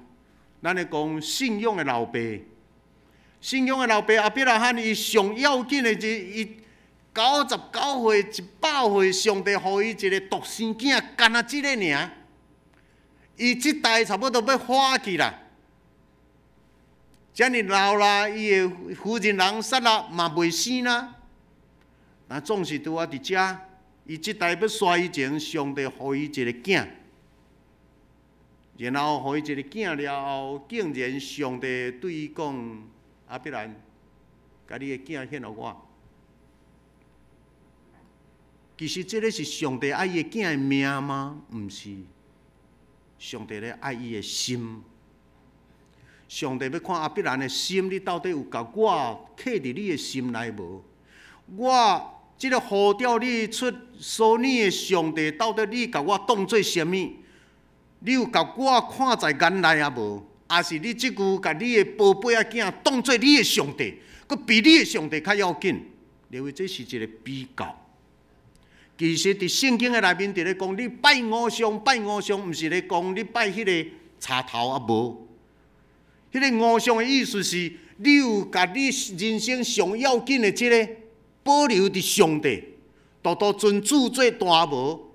咱咧講信仰的老爸，信仰的老爸亞伯拉罕，伊上要緊的是，伊99歲、100歲，上帝予伊一个獨生囝，干焦這个爾。伊這代差不多欲花去啦，遮爾老啦，伊的夫人人撒拉嘛袂生啦。但總是拄仔佇遮，伊這代欲煞以前，上帝予伊一个囝。然後予伊一个囝了後，竟然上帝對伊講：亞伯蘭，共你的囝獻予我。其實這个是上帝愛伊的囝的命嗎？毋是，上帝咧愛伊的心。上帝欲看亞伯蘭的心，你到底有共我刻佇你的心內無？我這个呼召你出所你的上帝，到底你共我當做啥物？你有共我看在眼內抑無？抑是你這句共你的寶貝仔囝當做你的上帝，閣比你的上帝較要緊？認為這是一個比較。其實佇聖經的內面，佇咧講你拜偶像，拜偶像，毋是咧講你拜彼个柴頭啊無。彼个偶像的意思是，你有共你人生上要緊的這个保留佇上帝，獨獨尊主做大無？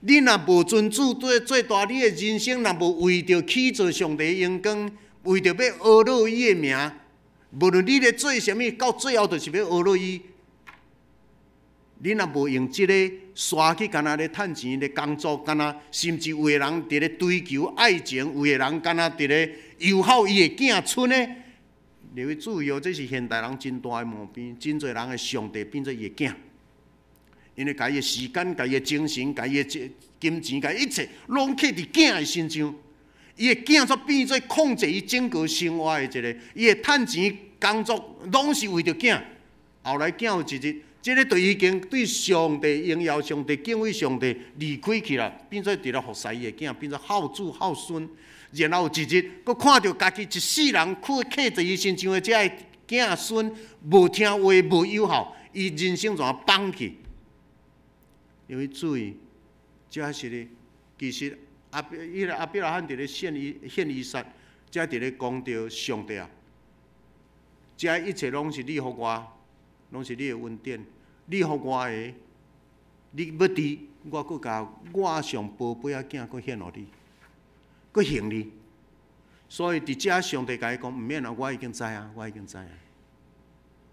你若無尊主做做大，你的人生若無為著起做上帝的榮光，為著欲呵咾伊的名，無論你咧做啥物，到最後就是欲呵咾伊。你若無用這個煞去，敢若咧趁錢咧工作，敢若甚至有的人佇咧追求愛情，有的人敢若佇咧誘惑伊的囝孫呢？你要注意哦，這是現代人真大的毛病，真濟人的上帝變做伊的囝，因為共伊的時間、共伊的精神、共伊的金錢、共一切，攏放佇囝的身上。伊的囝才變做控制伊整個生活的一个，伊會趁錢工作，攏是為著囝。後來囝有一日，這个就已經對上帝榮耀、上帝敬畏上帝離開去啦，變做佇咧服侍伊的囝，變做孝子孝孫。然後有一日，閣看著家己一世人去刻佇伊身上的這个囝孫無聽話、無有效，伊人生怎崩去？因為注意，這是咧，其實亞彼個亞伯拉罕佇咧獻以獻以撒，這佇咧講著上帝啊，這一切攏是你予我，攏是你的恩典。你予我的，你欲佇，我閣共我上寶貝仔囝閣獻予你，閣還你。所以佇遮上帝共伊講，毋免啊，我已經知影，我已經知影。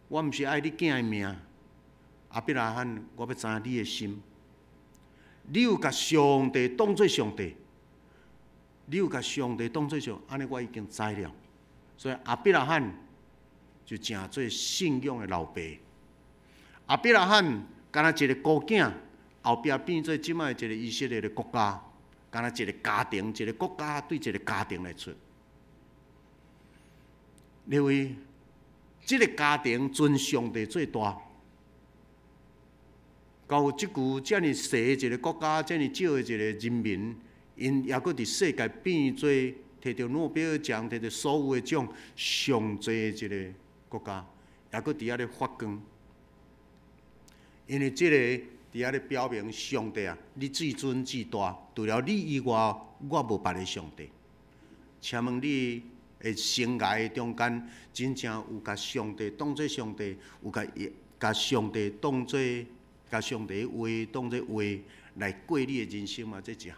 我毋是愛你囝的命，亞伯拉罕，我欲知影你的心。你有共上帝當做上帝，你有共上帝當做上，按呢我已經知了。所以亞伯拉罕就成做信仰的老爸。亞伯拉罕敢若一个孤囝，後壁變做這擺一個以色列的國家，敢若一個家庭，一個國家對一個家庭來出。因為這个家庭尊上帝最大，到這久遮爾細的一个國家，遮爾少的一個人民，𪜶猶閣佇世界變做提著諾貝爾獎、提著所有的獎上濟的一个國家，猶閣佇遐咧發光。因為這个佇遐咧表明上帝啊，你至尊至大，除了你以外，我無別个上帝。請問你的生涯中間，真正有共上帝當做上帝，有共共上帝當做共上帝的話當做話來過你的人生嗎？這一項。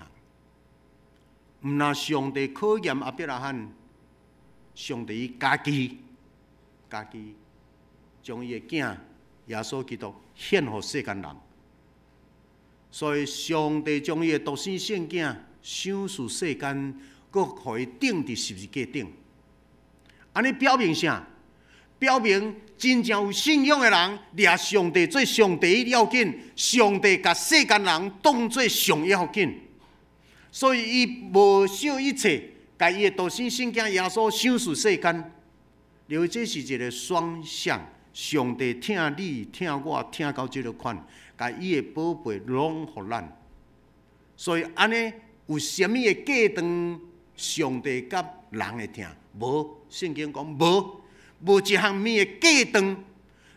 毋若上帝考驗亞伯拉罕，上帝伊家己家己將伊的囝耶穌基督獻予世間人，所以上帝將伊的獨生聖囝賞賜世間，閣予伊釘佇十字架頂。按呢表明啥？表明真正有信仰的人，掠上帝做上帝要緊，上帝共世間人當做上要緊，所以伊無惜一切，共伊的獨生聖囝耶穌賞賜世間。因為這是一個雙向，上帝疼你、疼我、疼到這个款，共伊的寶貝攏予咱。所以按呢有啥物會隔斷上帝佮人的疼？無，聖經講無，無一項物會隔斷。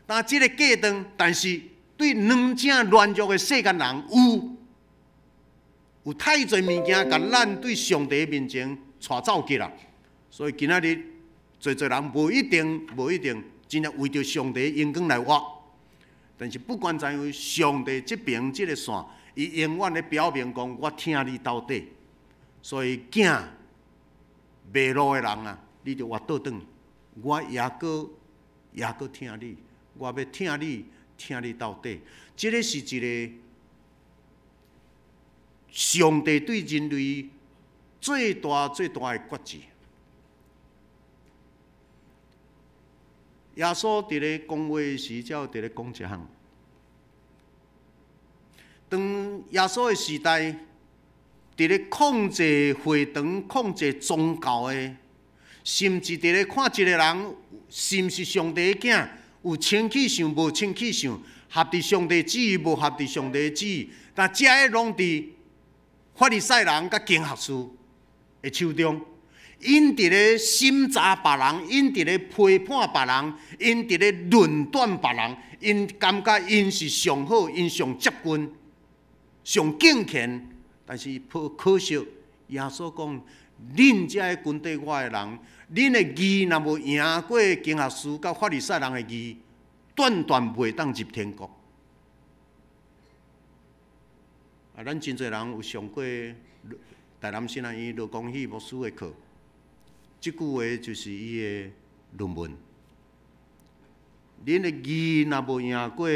但這个隔斷，但是對軟正軟弱的世間人有，有太濟物件共咱對上帝面前帶走去啦。所以今仔日濟濟人無一定，無一定真正為著上帝榮光來活。但是不管怎樣，上帝這爿這个線，伊永遠咧表明講，我疼你到底。所以囝迷路的人啊，你著活倒轉，我猶閣猶閣疼你，我欲疼你，疼你到底。這个是一个上帝對人類最大最大的決志。耶穌佇咧講話時，才有佇咧講一項。當耶穌的時代，佇咧控制會堂、控制宗教的，甚至佇咧看一個人是毋是上帝的囝，有清氣相無清氣相，合佇上帝旨意，無合佇上帝旨意，但這个攏佇法利賽人佮經學士的手中，𪜶佇咧審查別人，𪜶佇咧批判別人，𪜶佇咧論斷別人，𪜶感覺𪜶是上好，𪜶上接近、上敬虔，但是可可惜，耶穌講：恁這个軍隊我的人，恁的義若無贏過經學士佮法利賽人的義，斷斷袂當入天國。啊，咱真濟人有上過台南神學院羅光禧牧師的課，這句話就是伊的論文。恁的義若無贏過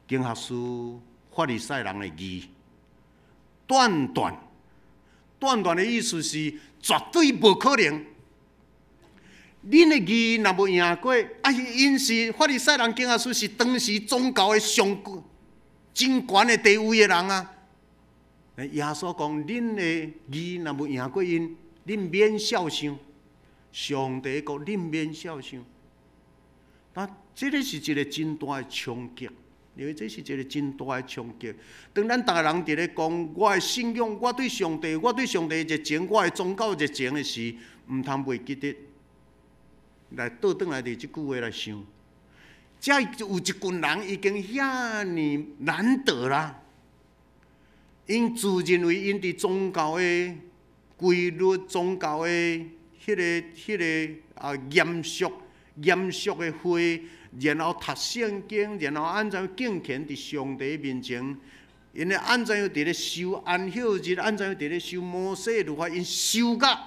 經學士、法利賽人的義，斷斷斷斷的意思是絕對無可能。恁的義若無贏過，啊，𪜶是法利賽人、經學士是當時宗教的上真懸的地位的人啊。耶穌講：恁的義若無贏過𪜶，恁免肖想。上帝國恁免肖想。啊，這个是一個真大的衝擊，因為這是一個真大的衝擊。當咱逐个人佇咧講我的信仰，我對上帝，我對上帝熱情，我的宗教熱情的時，毋通袂記得來倒轉來佇這句話來想。遮有一群人已經遐爾難得啦，𪜶自認為𪜶佇宗教的規律、宗教的彼個嚴肅、嚴肅的會，然後讀聖經，然後按怎敬虔佇上帝面前，𪜶咧按怎樣佇咧守安息日，按怎樣佇咧守摩西律法，𪜶守甲，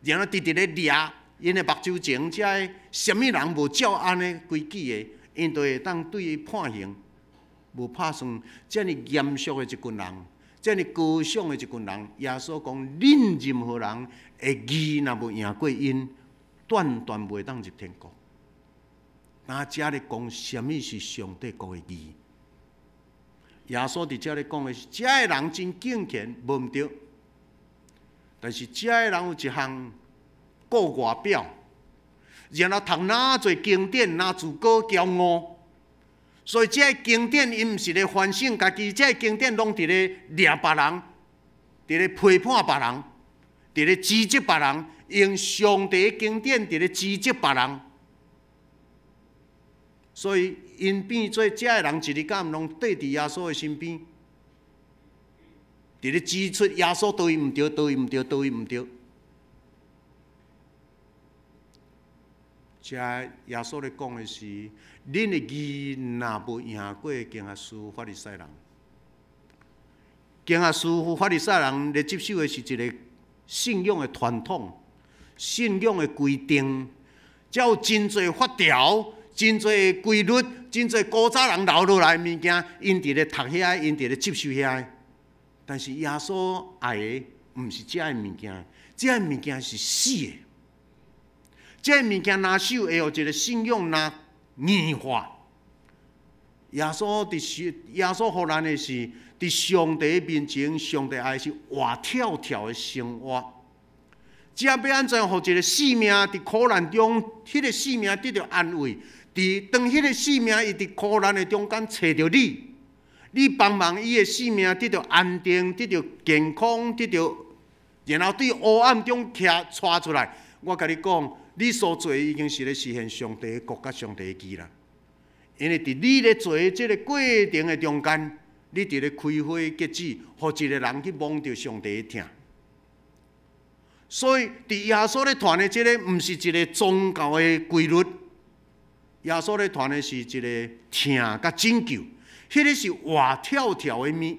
然後直直咧掠𪜶的目睭前，遮个啥物人無照按呢規矩的，𪜶就會當對伊判刑，無拍算。遮爾嚴肅的一群人，遮爾高尚的一群人，耶穌講：恁任何人的義若無贏過𪜶，斷斷袂當入天國。那遮咧講啥物是上帝國的義？耶穌佇遮咧講的是，遮个人真敬虔，無毋對。但是遮个人有一項顧外表，然後讀哪濟經典，哪自高驕傲，所以這个經典𪜶毋是咧反省家己，這个經典攏佇咧掠別人，佇咧批判別人，佇咧指責別人，用上帝的經典佇咧指責別人。所以𪜶變做遮个人一日到暗攏綴佇耶穌的身邊，佇咧指出耶穌佗位毋對，佗位毋對，佗位毋對。遮耶穌咧講的是，恁的義若無贏過經學士、法利賽人，經學士、法利賽人咧接受的是一個信仰的傳統、信仰的規定，才有真濟法條、真濟規律、真濟古早人留落來的物件，𪜶佇咧讀遐，𪜶佇咧接受遐。但是耶穌愛的毋是遮个物件，遮个物件是死的。這个物件若守會予一個信仰若硬化。耶穌佇耶穌予咱的是，佇上帝面前，上帝愛是活跳跳的生活。這欲按怎予一個生命佇苦難中，彼個生命得著安慰？佇當彼個生命伊佇苦難的中間揣著你，你幫忙伊的生命得著安定，得著健康，得著，然後對黑暗中徛帶出來。我共你講，你所做的已經是咧實現上帝的國佮上帝的義啦。因為佇你咧做的這個過程的中間，你佇咧開花結籽，予一個人去摸著上帝的疼。所以，佇耶穌咧傳的這個，毋是一個宗教的規律。耶穌咧傳的是一個疼佮拯救，彼個是活跳跳的物，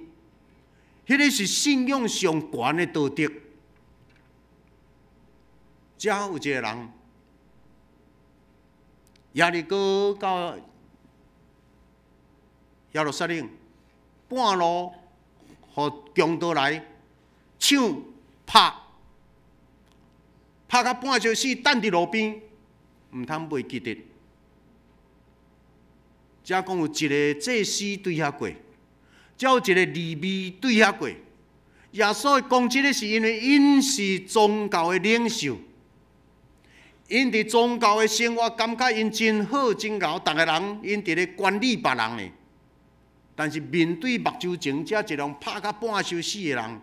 彼個是信仰上懸的道德。遮有一個人，耶利哥到耶路撒冷，半路予強盜來搶拍，拍甲半截死，擲佇路邊，毋通袂記得。遮講有一個祭司對遐過，遮有一個利未對遐過。耶穌講這個是因為𪜶是宗教的領袖。𪜶佇宗教的生活，感覺𪜶真好真𠢕，逐个人𪜶佇咧管理別人呢。但是面對目睭前這一個拍甲半暁死的人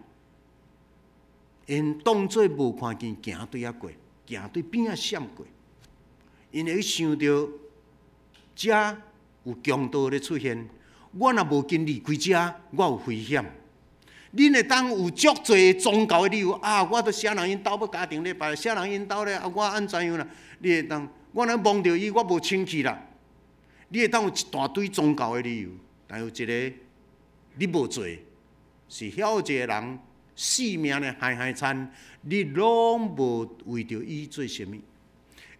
，𪜶當做無看見行對遐過，行對邊仔閃過。𪜶會想著遮有強盜咧出現，我若無緊離開遮，我有危險。恁會當有足濟宗教的理由啊！我都啥人𪜶兜欲家庭禮拜，啥人𪜶兜咧啊？我按怎樣啦？你會當，我若摸著伊，我無清氣啦。你會當有一大堆宗教的理由，但有一个你無做，是遐有一个人性命咧害害慘，你攏無為著伊做啥物，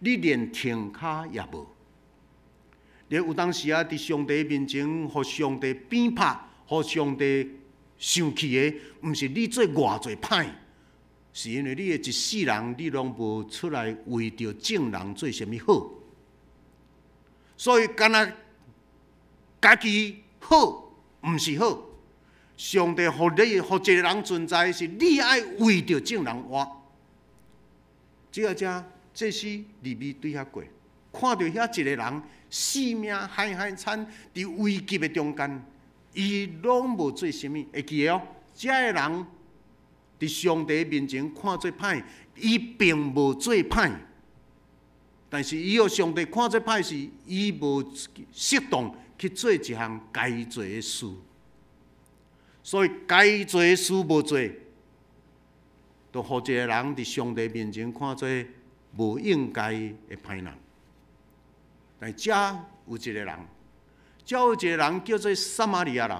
你連停跤也無。你有當時啊，佇上帝面前，予上帝變拍，予上帝生氣的，毋是你做偌濟歹，是因為你的一世人，你攏無出來為著眾人做啥物好。所以，敢若家己好，毋是好。上帝予你，予一個人存在，是你愛為著眾人活。這個遮祭司利未對遐過，看著遐一個人性命害害慘，佇危急的中間。伊攏無做啥物，會記得哦。這个人佇上帝面前看做歹，伊並無做歹，但是伊予上帝看做歹是，伊無適當去做一項該做的事，所以該做的事無做，就予一个人佇上帝面前看做無應該的歹人。但遮有一個人。遮有一個人叫做撒瑪利亞人。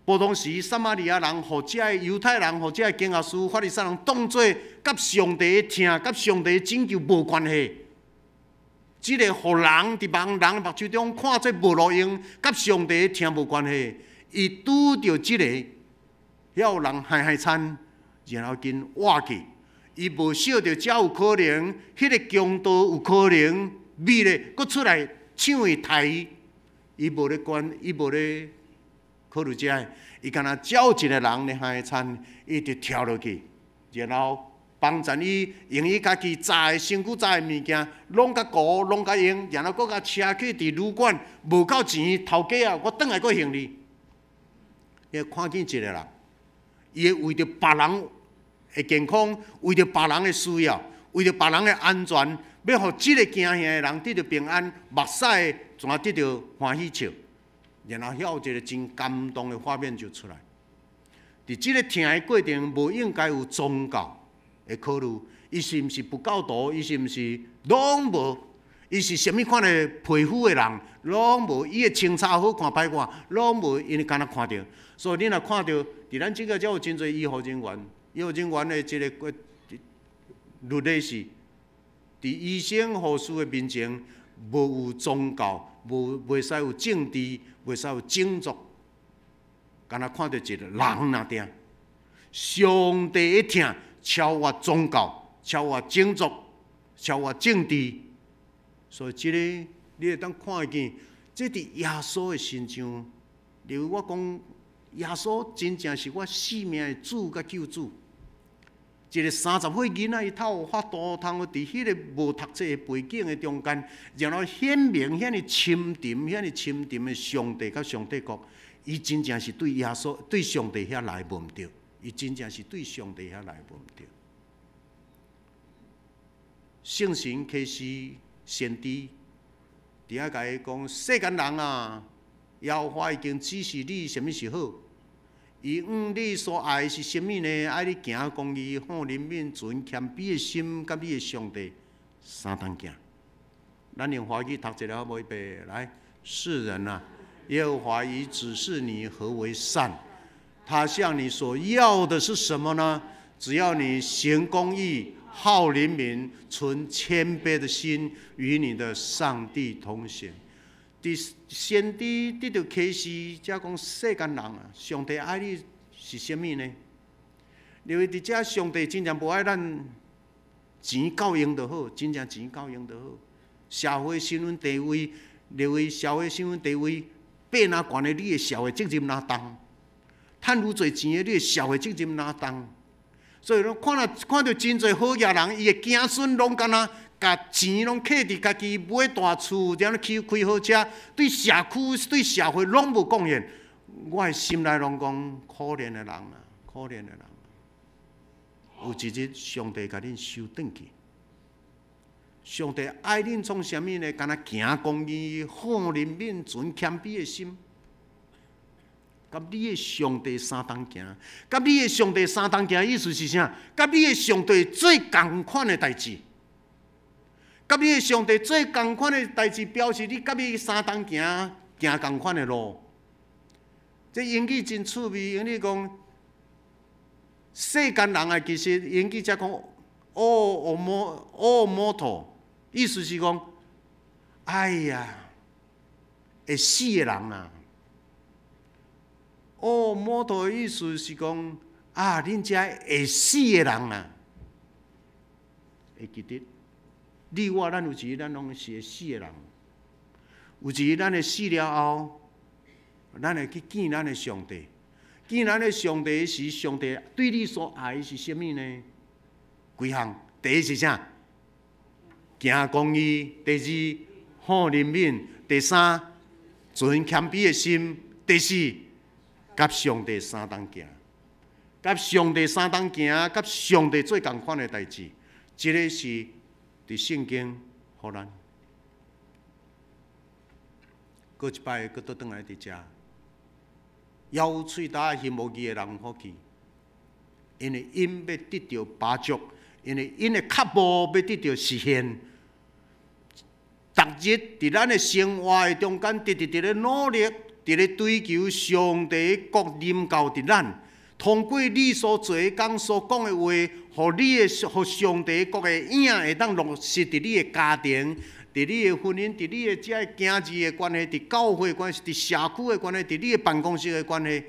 普通時，撒瑪利亞人予遮个猶太人，予遮个經學師、法利賽人當做佮上帝的疼、佮上帝的拯救無關係。這个予人佇別人目睭中看做無路用，佮上帝的疼無關係。伊拄著這个，遐有人害害慘，然後緊活去。伊無想著遮有可能，彼个強盜有可能美咧，閣出來搶伊刣伊。伊無咧管，伊無咧考慮這个，伊敢若遮有一個人咧害慘，伊就跳落去，然後幫贊伊用伊家己紮的身軀紮的物件，攏共糊，攏共用，然後閣共車去佇旅館，無夠錢，頭家啊，我轉來閣還你。伊看見一個人，伊會為著別人的健康，為著別人的需要，為著別人的安全，欲予這个驚嚇的人得著平安，目屎全得著歡喜笑，然後遐有一個真感動的畫面就出來。佇這个疼的過程，無應該有宗教的考慮，伊是毋是佛教徒？伊是毋是攏無？伊是啥物款的皮膚的人？攏無。伊的穿插好看歹看，攏無，𪜶敢若看著。所以恁若看著，佇咱這個遮有真濟醫護人員，醫護人員的這个律例是，佇醫生護士的面前，無有宗教，無袂使有政治，袂使有種族，敢若看著一個人爾定。上帝的疼超越宗教，超越種族，超越政治，所以這个你會當看會見，這佇耶穌的身上，例如我講，耶穌真正是我生命的主佮救主。一個30歲囡仔，伊頭有法度通佇彼个無讀冊的背景的中間，然後顯明遐爾深沉、遐爾深沉的上帝佮上帝國，伊真正是對耶穌、對上帝遐來無毋對，伊真正是對上帝遐來無毋對。聖神啟示先知，佇遐共伊講：世間人啊，耶和華已經指示你啥物是好。伊向你所愛的是啥物呢？愛你行公義、好憐憫、存謙卑的心，佮你的上帝相同行。咱用華語讀一下好無？預備來，世人啊，耶和華已指示你何為善，他向你所要的是什麼呢？只要你行公義、好憐憫、存謙卑的心，與你的上帝同行。佇先知得著啟示，才講世間人啊，上帝愛你是啥物呢？因為佇遮上帝真正無愛咱錢夠用就好，真正錢夠用就好。社會身份地位，認為社會身份地位變若懸的，你的社會責任若重；趁愈濟錢的，你的社會責任若重。所以講，看著真濟好額人，伊的子孫攏敢若共錢攏扣佇家己，買大厝，然後去開豪車，對社區、對社會攏無貢獻。我的心內攏講可憐的人啊，可憐的人。有一日，上帝共恁收轉去。上帝愛恁創啥物呢？敢若行公義、好憐憫、存謙卑的心。佮你的上帝相同行，佮你的上帝相同行，意思是啥？佮你的上帝做仝款的代誌。佮你的上帝做仝款的代誌，表示你佮伊相同行，行仝款的路。這英語真趣味，英語講世間人啊，其實英語才講 oh oh mortal，意思是講，哎呀，會死的人啊！Oh mortal 的意思是講啊，恁這會死的人啊，會記得，你我咱有一日咱攏是會死的人，有一日咱會死了後，咱會去見咱的上帝，見咱的上帝時，上帝對你所愛的是啥物呢？幾項？第一是啥？行公義。第二，好憐憫。第三，存謙卑的心。第四，佮上帝相同行，佮上帝相同行，佮上帝做仝款的代誌，這个是佇聖經予咱。過一擺，閣倒轉來佇遮，枵喙焦行無義的人有福氣，因為𪜶欲得著飽足，因為𪜶的腳步欲得著實現。逐日佇咱的生活的中間，直直佇咧努力，佇咧追求上帝的國臨到佇咱，通過你所做的工、所講的話，予你的、予上帝國的影會當落實佇你的家庭，佇你的婚姻，佇你的這个囝兒的關係，佇教會關係，佇社區的關係，佇你的辦公室的關係，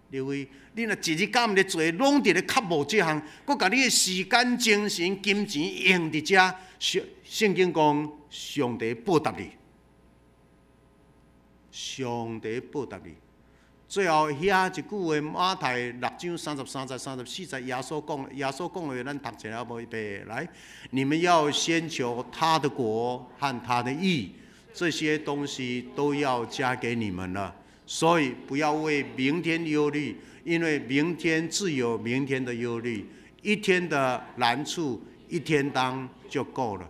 你為你若一日到暗咧做，攏佇咧渴慕這項，閣共你的時間、精神、金錢用佇遮，聖聖經講上帝報答你，上帝報答你。最後遐一句話，馬太六章三十三節、三十四節，耶穌講，耶穌講的話，咱讀一下無預備來。你們要先求他的國和他的義，這些東西都要加給你們了。所以不要為明天憂慮，因為明天自有明天的憂慮。一天的難處，一天當就夠了。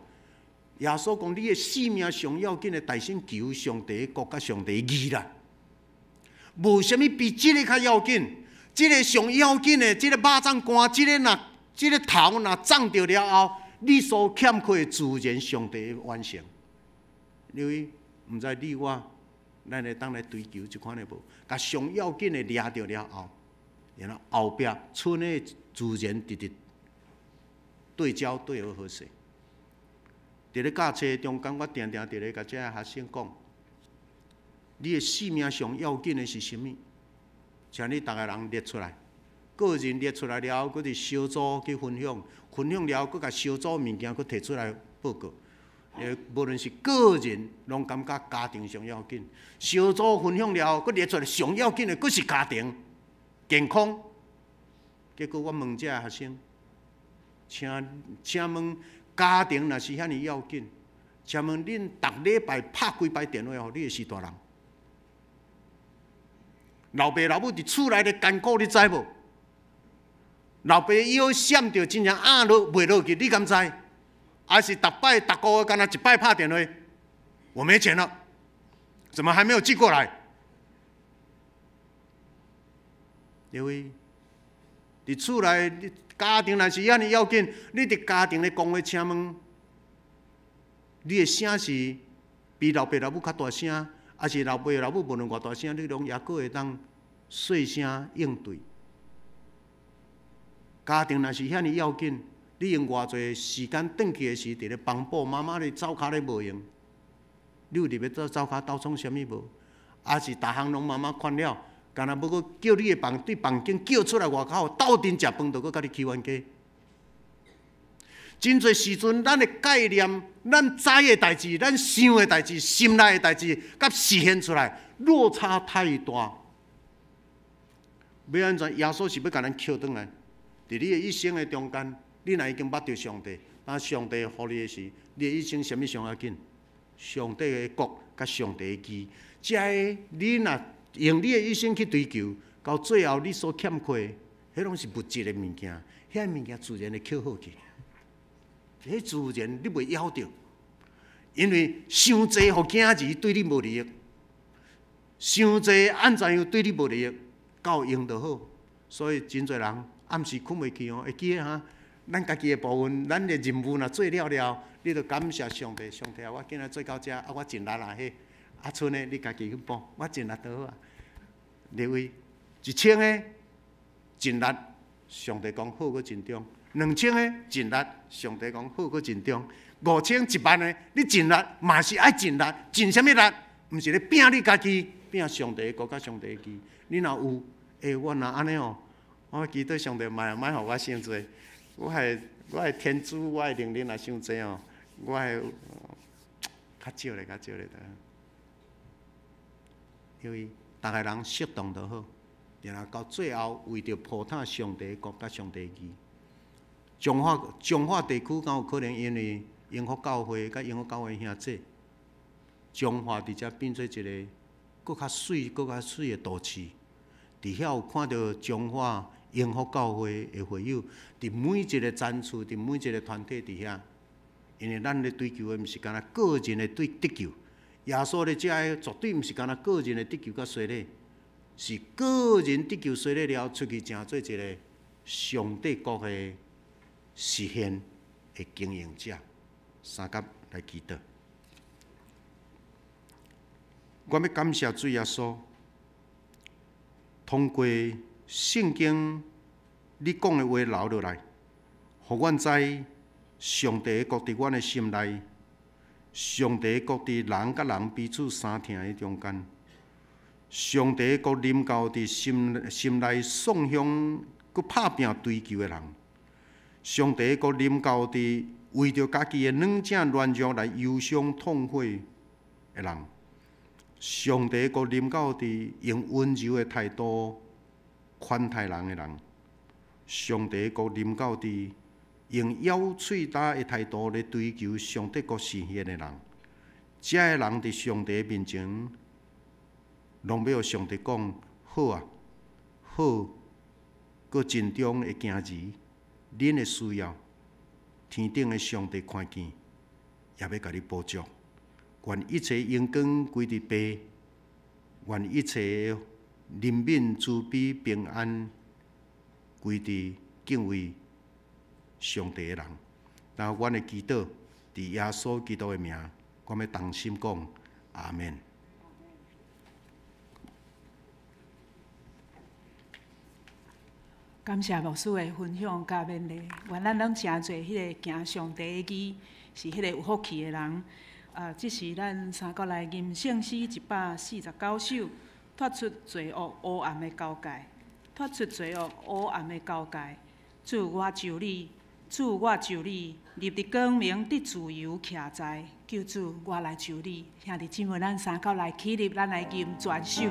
耶穌講，你的性命上要緊的，代先求上帝國佮上帝義啦。無啥物比這个較要緊，這个上要緊的，這个肉粽乾，這个若這个頭若摠著了後，你所欠缺的自然上帝會完成。因為毋知你我，咱會當來追求這款的無？共上要緊的掠著了後，然後後壁賰的自然直直對焦對好好勢。佇咧教冊中間，我定定佇咧共這个學生講。你的性命上要緊的是啥物？請你逐个人列出來，個人列出來了後，閣佇小組去分享，分享了後，閣共小組物件閣提出來報告。無論是個人，攏感覺家庭上要緊；小組分享了後，閣列出來上要緊的，閣是家庭健康。結果我問這个學生，請請問家庭若是遐爾要緊，請問恁逐禮拜拍幾擺電話予你的序大人？老爸老母佇厝內的艱苦，你知無？老爸腰閃著真正壓落袂落去，你敢知？還是逐擺逐個月敢若一擺拍電話，我沒錢了，怎麼還沒有寄過來？因為佇厝內，家庭若是遐爾要緊，你佇家庭的講話，請問你的聲是比老爸老母較大聲？抑是老爸老母無論偌大聲，你攏猶閣會當細聲應對。家庭若是遐爾要緊，你用偌濟時間轉去的時，佇咧幫補媽媽咧走跤咧無閒，你有入去走走跤鬥創啥物無？抑是逐項攏媽媽管了，干焦欲閣叫你的房對房間叫出來外口鬥陣食飯，就閣共你起冤家。真濟時陣，咱的概念、咱知的代誌、咱想的代誌、心內的代誌，佮實現出來落差太大。欲按怎？耶穌是欲共咱抾轉來，佇你的一生的中間，你若已經捌著上帝，當上帝予你的時，你的一生啥物上要緊？上帝的國佮上帝的義，這个你若用你的一生去追求，到最後你所欠缺的，彼攏是物質的物件，彼物件自然會抾好去，彼自然你袂枵著，因為傷濟予囝兒對你無利益，傷濟按怎樣對你無利益，夠用就好。所以真濟人暗時睏袂去哦，會記得哈？咱家己的部分，咱的任務若做了了，你就感謝上帝。上帝啊，我今仔做到遮，啊，我盡力啦彼。啊，賰的你家己去補，我盡力就好啊。列位，1000个盡力，上帝講好閣盡忠；2000個盡力，上帝講好閣盡忠；5000、1萬个，你盡力嘛是愛盡力，盡啥物力？毋是咧拼你家己，拼上帝的國佮上帝的義。你若有，我若按呢哦，我祈禱上帝莫莫予我傷濟。我的天資，我的能力若傷濟哦，我會較少咧，較少咧。因為逐个人適當就好，然後到最後為著鋪坦上帝的國佮上帝的義。彰化地區敢有可能因為榮福教會佮榮福教會兄弟，彰化佇遮變做一個閣較媠、閣較媠的都市。佇遐有看著彰化榮福教會的會友，佇每一個層次、佇每一個團體佇遐，因為咱咧追求的毋是干焦個人的對得救，耶穌咧遮个絕對毋是干焦個人的得救佮洗禮，是個人得救洗禮了後出去，成做一個上帝國的實現的經營者。三甲來祈禱，我欲感謝主耶穌，通過聖經你講的話留落來，予阮知上帝的國佇阮的心內，上帝的國佇人佮人彼此相疼的中間，上帝的國臨到佇心心內喪向閣拍拚追求的人，上帝的國臨到佇為著家己的軟正軟弱來憂傷痛悔的人，上帝的國臨到佇用溫柔的態度寬待人的人，上帝的國臨到佇用咬喙焦的態度來追求上帝國實現的人，這个人佇上帝面前，攏欲予上帝講好啊，好，閣盡忠的囝兒，恁的需要，天頂的上帝看見，也欲共你補足。願一切榮光歸佇父，願一切憐憫、慈悲、平安歸佇敬畏上帝的人。然後，阮的祈禱，佇耶穌基督的名，我欲同心講，阿們。感謝牧師的分享佮勉勵，願咱攏成做彼個行上帝的義，是彼個有福氣的人。啊，這是咱三閣來吟聖詩149首，脫出罪惡黑暗的交界，脫出罪惡黑暗的交界。主，我求你，主，我求你，入佇光明，得自由，徛在。救主，我來求你，兄弟姊妹，咱三閣來起立，咱來吟全首。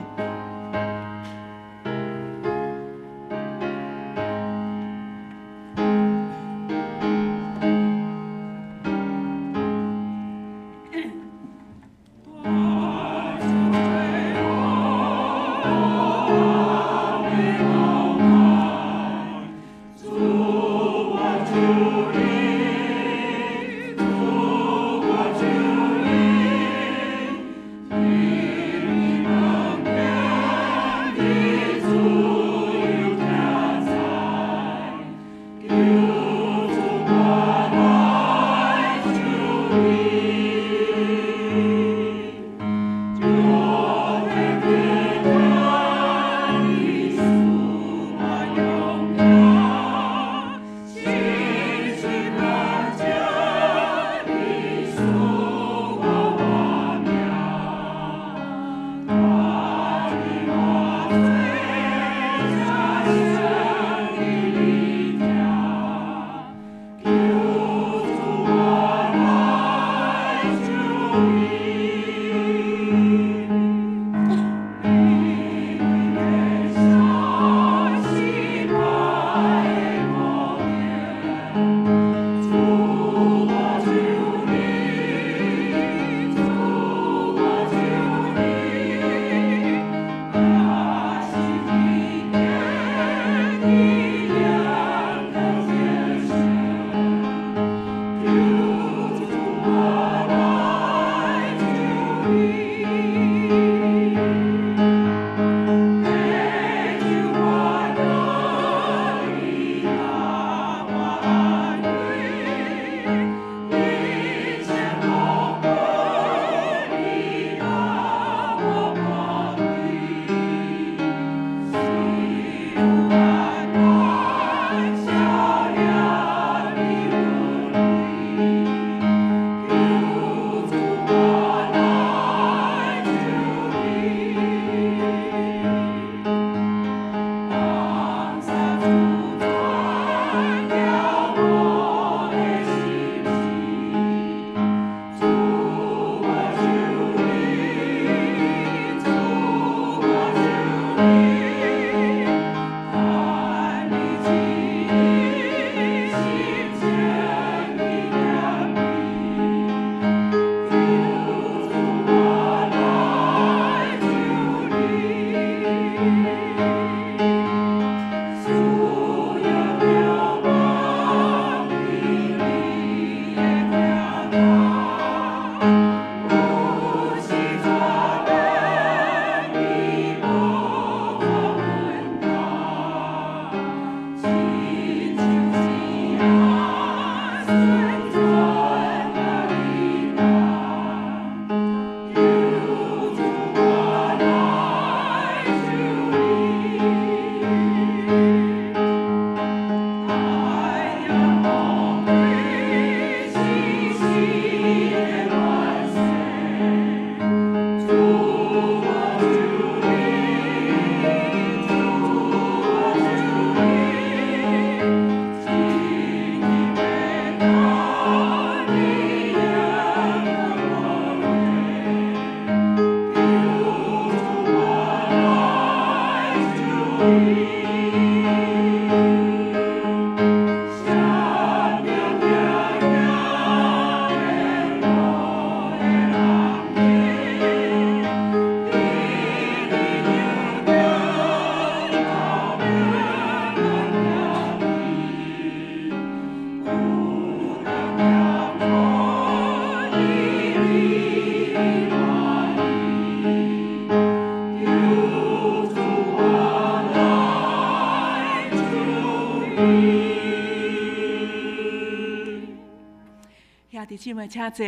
兄弟姊妹請坐，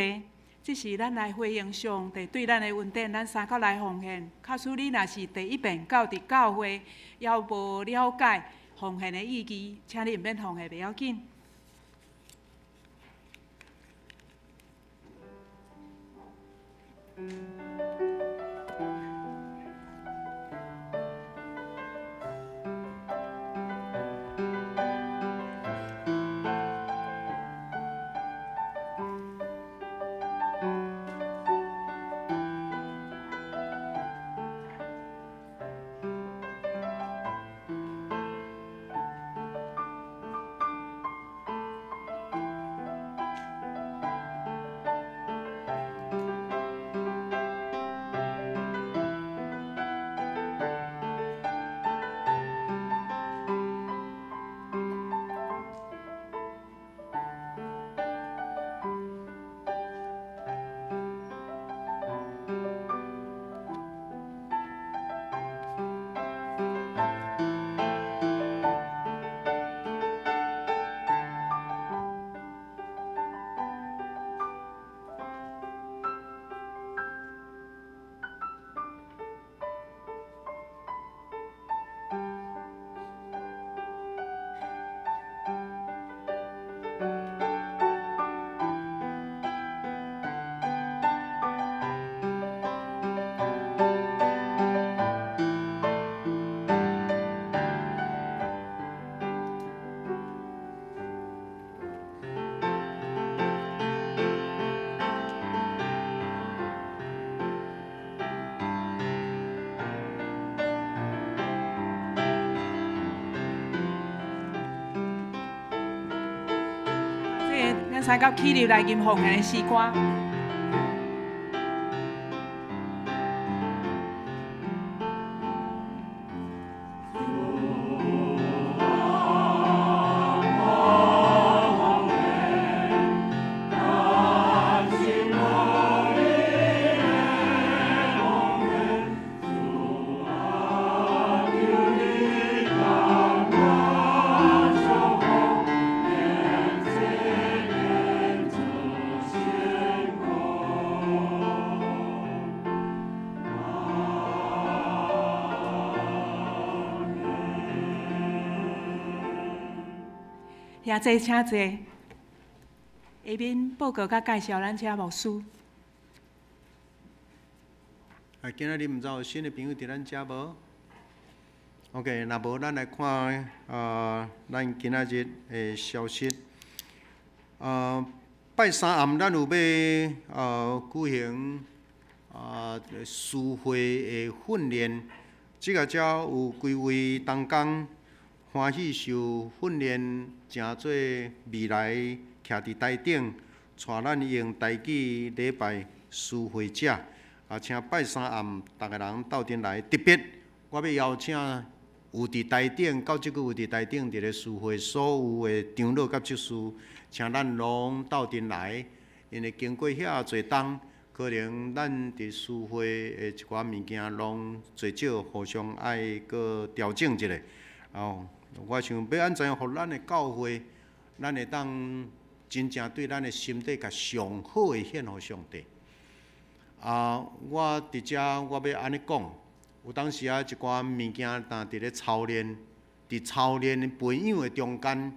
這是咱來回應上帝對咱的恩典，咱三甲來奉獻。假使你若是第一遍到佇教會，猶無了解奉獻的意義，請你毋免奉獻，袂要緊。咱三甲起立來吟奉獻的詩歌。兄弟請坐。下面報告佮介紹，咱請牧師。啊，今仔日毋知有新的朋友佇咱遮無？OK，若無，咱來看啊，咱今仔日的消息。拜三暗咱有欲舉行司會的訓練，這个遮有幾位同工歡喜受訓練，成做未來徛佇台頂，帶咱用台語禮拜司會者。啊，請拜三暗逐个人鬥陣來，特別我欲邀請有佇台頂，到這久有佇台頂佇咧司會所有的長老佮執事，請咱攏鬥陣來，因為經過遐濟冬，可能咱佇司會的一寡物件攏濟少互相愛閣調整一下。哦，我想欲按怎樣，予咱的教會，咱會當真正對咱的心底共上好的獻予上帝。啊，我佇遮我欲按呢講，有當時啊一寡物件，當佇咧操練，佇操練培養的中間，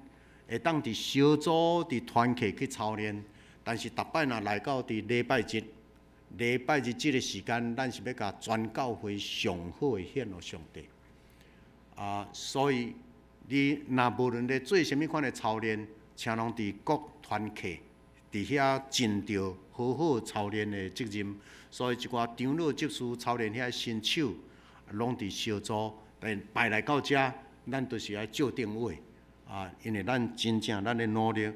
會當佇小組、佇團契去操練，但是逐擺若來到佇禮拜日，禮拜日這个時間，咱是欲共全教會上好的獻予上帝。啊，所以你若無論咧做啥物款的操練，請攏佇各團契佇遐盡著好好操練的責任。所以一寡長老執事操練遐新手，攏佇小組，但擺來到遮，咱就是愛照定位。啊，因為咱真正咱的努力，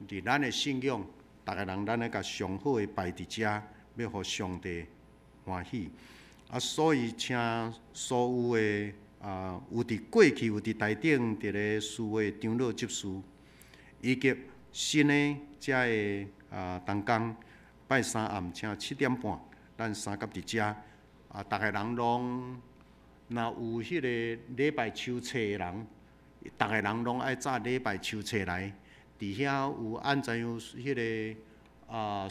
佇咱的信仰，逐个人咱愛共上好的擺佇遮，欲予上帝歡喜。啊，所以請所有的有佇過去有佇台頂佇咧司會長老執事，以及新的遮的同工，拜三暗請7點半，咱三甲佇遮。啊，逐个人攏若有彼个禮拜手冊的人，逐个人攏愛紮禮拜手冊來。佇遐有按怎樣彼个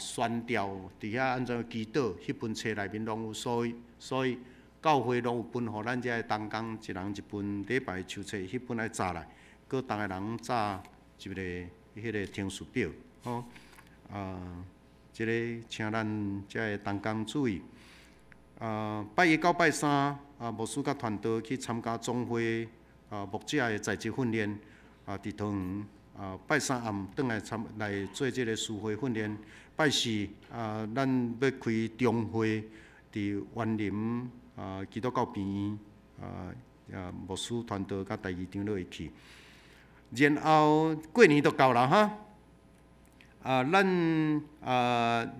宣調佇遐按怎祈禱，彼本冊內面攏有，所以教會攏有分予咱遮的同工一人一份禮拜手冊，彼本愛紮來，閣逐个人紮一个彼个程序表，吼，這个請咱遮的同工注意。拜一到拜三，牧師佮傳道去參加總會牧者的在職訓練，佇桃園。拜三暗轉來參來做這个書會訓練。拜四，咱欲開中會，佇員林基督教病院，牧師傳道佮第二長老會去。然後過年就到啦哈，咱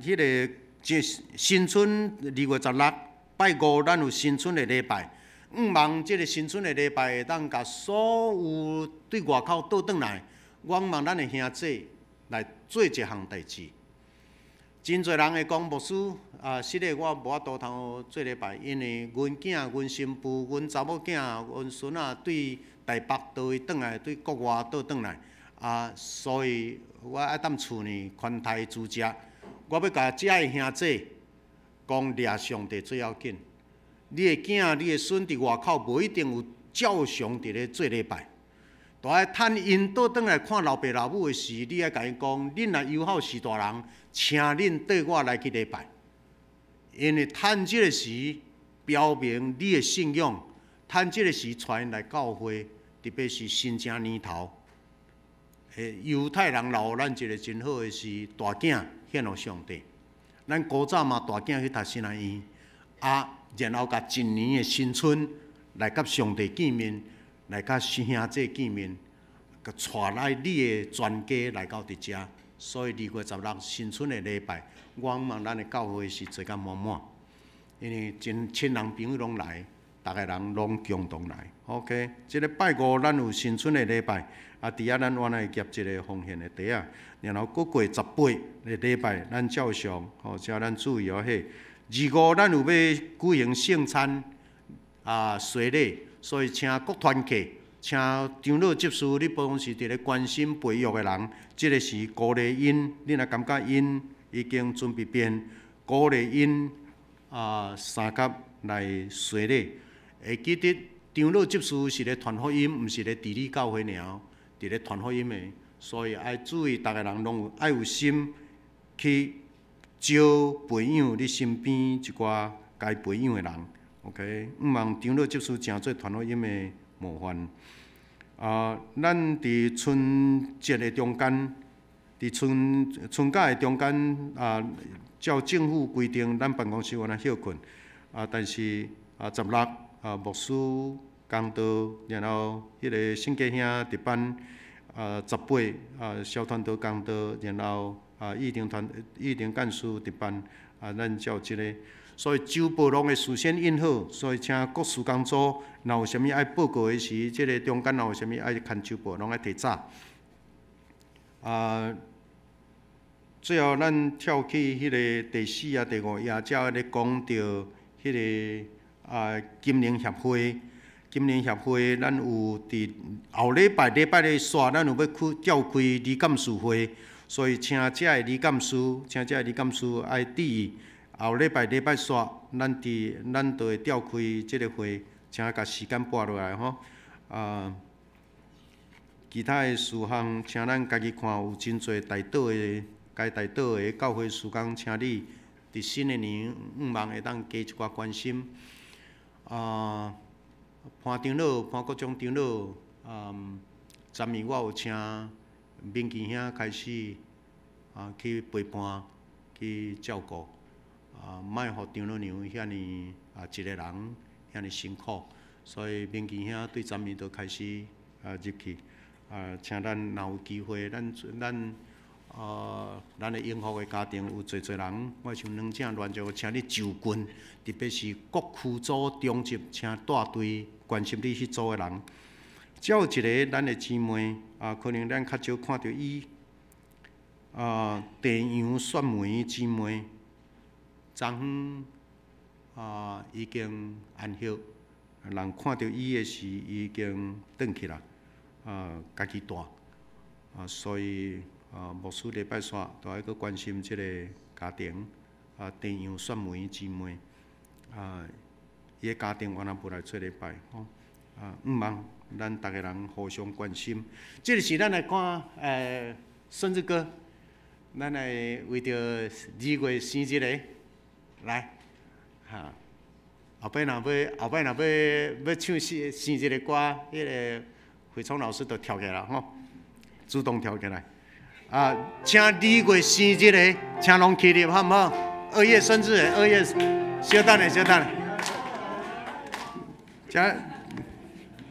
彼个這新春2月16拜五，咱有新春的禮拜。向望這个新春的禮拜會當共所有對外口倒轉來，我望咱的兄弟來做一項代誌。真濟人會講牧師啊，實在我無法度通做禮拜，因為阮囝、阮新婦、阮查某囝、阮孫仔對台北倒位轉來，對國外倒轉來，所以我愛踮厝呢寬待煮食。我欲共遮的兄弟講，掠上帝最要緊。你的囝、你的孫佇外口無一定有照常佇咧做禮拜，都愛趁𪜶倒轉來看老爸老母的時，你愛共𪜶講，恁若友好是大人，請恁綴我來去禮拜。因為趁這个時，表明你的信仰，趁這个時帶𪜶來教會，特別是新正年頭。猶太人留予咱一个真好的是大囝獻予上帝。咱古早嘛大囝去讀神學院，然後共一年的新春來佮上帝見面，來佮兄弟見面，佮帶來你的全家來到佇遮。所以2月16新春的禮拜，我望咱的教會是坐甲滿滿，因為真親人朋友攏來，逐个人攏共同來。OK，這个拜五咱有新春的禮拜，佇遐咱原來夾一个奉獻的袋仔，然後閣過十八的禮拜，咱照常吼，請咱注意哦彼。二五咱有欲舉行聖餐洗禮，所以請各團契，請長老執事，你不論是佇咧關心培育的人，這个是鼓勵𪜶，你若感覺𪜶已經準備變，鼓勵𪜶三級來洗禮。會記得長老執事是咧傳福音，毋是咧治理教會爾，佇咧傳福音的，所以愛注意，逐个人攏有愛有心去招培養你身邊一寡該培養的人。OK，向望長老執事成做傳福音的模範。咱佇春節的中間，佇春春假的中間照政府規定，咱辦公室原來歇睏。但是十六牧師講道，然後彼个聖潔兄值班。十八蕭傳道講道，然後議程團議程幹事值班。咱照這个，所以週報攏會事先印好，所以請各事工組，若有啥物愛報告的時，這个中間若有啥物愛牽週報，攏愛提早。最後咱跳去彼个第四啊、第五頁，才咧講著彼个金融協會。金融協會，咱有佇後禮拜禮拜日煞，咱有欲去召開理監事會，所以請遮的理監事，請遮的理監事愛注意。後禮拜禮拜煞，咱佇咱就會召開這个會，請共時間撥落來吼。其他的事項，請咱家己看，有真濟代禱的，該代禱的教會事工，請你佇新的年，向望會當加一寡關心。潘長老、潘國忠長老，昨暝我有請明基兄開始去陪伴、去照顧，莫予長老娘遐爾一个人遐爾辛苦，所以明基兄對昨暝就開始入去，請咱若有機會，咱的幸福的家庭有濟濟人，我想兩者亂就請你就近，特別是各區組長級，請帶隊關心你彼組的人。只有一个咱的姊妹，可能咱較少看著伊，鄭楊雪梅姊妹，昨昏已經安息，人看著伊的時，伊已經轉去啦，家己帶，所以。啊，牧师礼拜煞都爱阁关心这个家庭，啊，陈杨雪梅姊妹，啊，伊的家庭原来无来做礼拜，吼，啊，毋茫咱逐个人互相关心。这个时咱来看，生日歌，咱来为著二月生日的来，哈，后摆若欲唱生日的歌，彼个惠聪老师就跳起来吼，主动跳起来。啊，请二月生日的，请拢起立，好毋好？二月生日的，二月，稍等下，稍等下。请二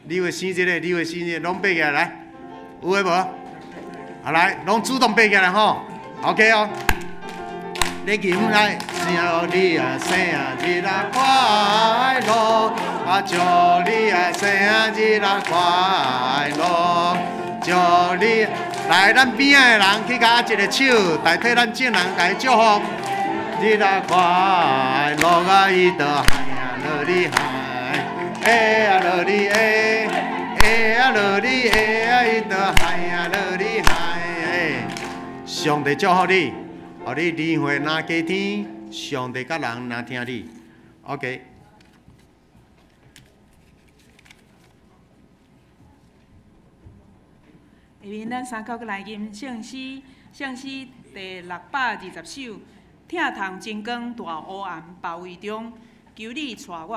月生日的，二月生日拢爬起来来，有的无？啊来，拢主动爬起来吼，OK 哦。你吟来，祝你啊生日啊快乐，啊祝你啊生日啊快乐，祝你。来，咱边仔的人去共握一个手，代替咱众人共伊祝福。日啊快乐啊，伊就嗨啊乐哩嗨，哎啊乐哩哎，哎啊乐哩哎啊，伊就嗨啊乐哩嗨。上帝祝福你，予你二岁若加天，上帝佮人若听你。OK。下面咱三九阁来吟圣诗，圣诗第620首，疼痛真光大乌暗包围中，求你带我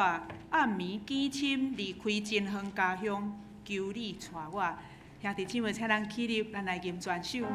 暗暝更深离开真远家乡，求你带我。兄弟姊妹，请咱起立，咱来吟全首。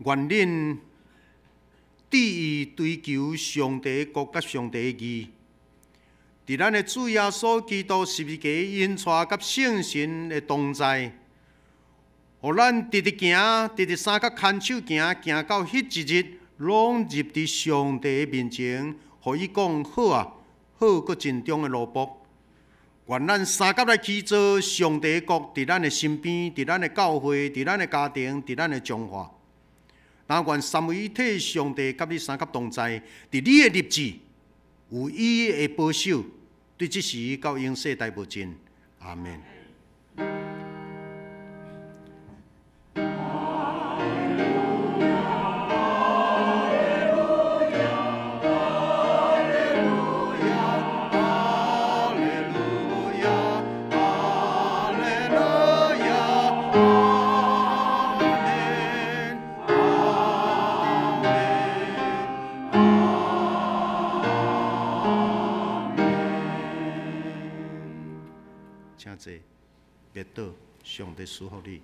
愿恁致意追求上帝的国佮上帝的义，伫咱的主耶稣基督十字架引带佮圣神的同在，予咱直直行，直直相佮牵手行，行到彼一日，拢入伫上帝的面前，予伊讲好啊，好阁尽忠的奴仆。愿咱相佮来起造上帝的国，伫咱的身边，伫咱的教会，伫咱的家庭，伫咱的彰化。但愿三位一体上帝佮你相佮同在，伫你的日子有伊的保守，对这时到永世代无尽。阿们。兄弟，别倒，上帝赐福你。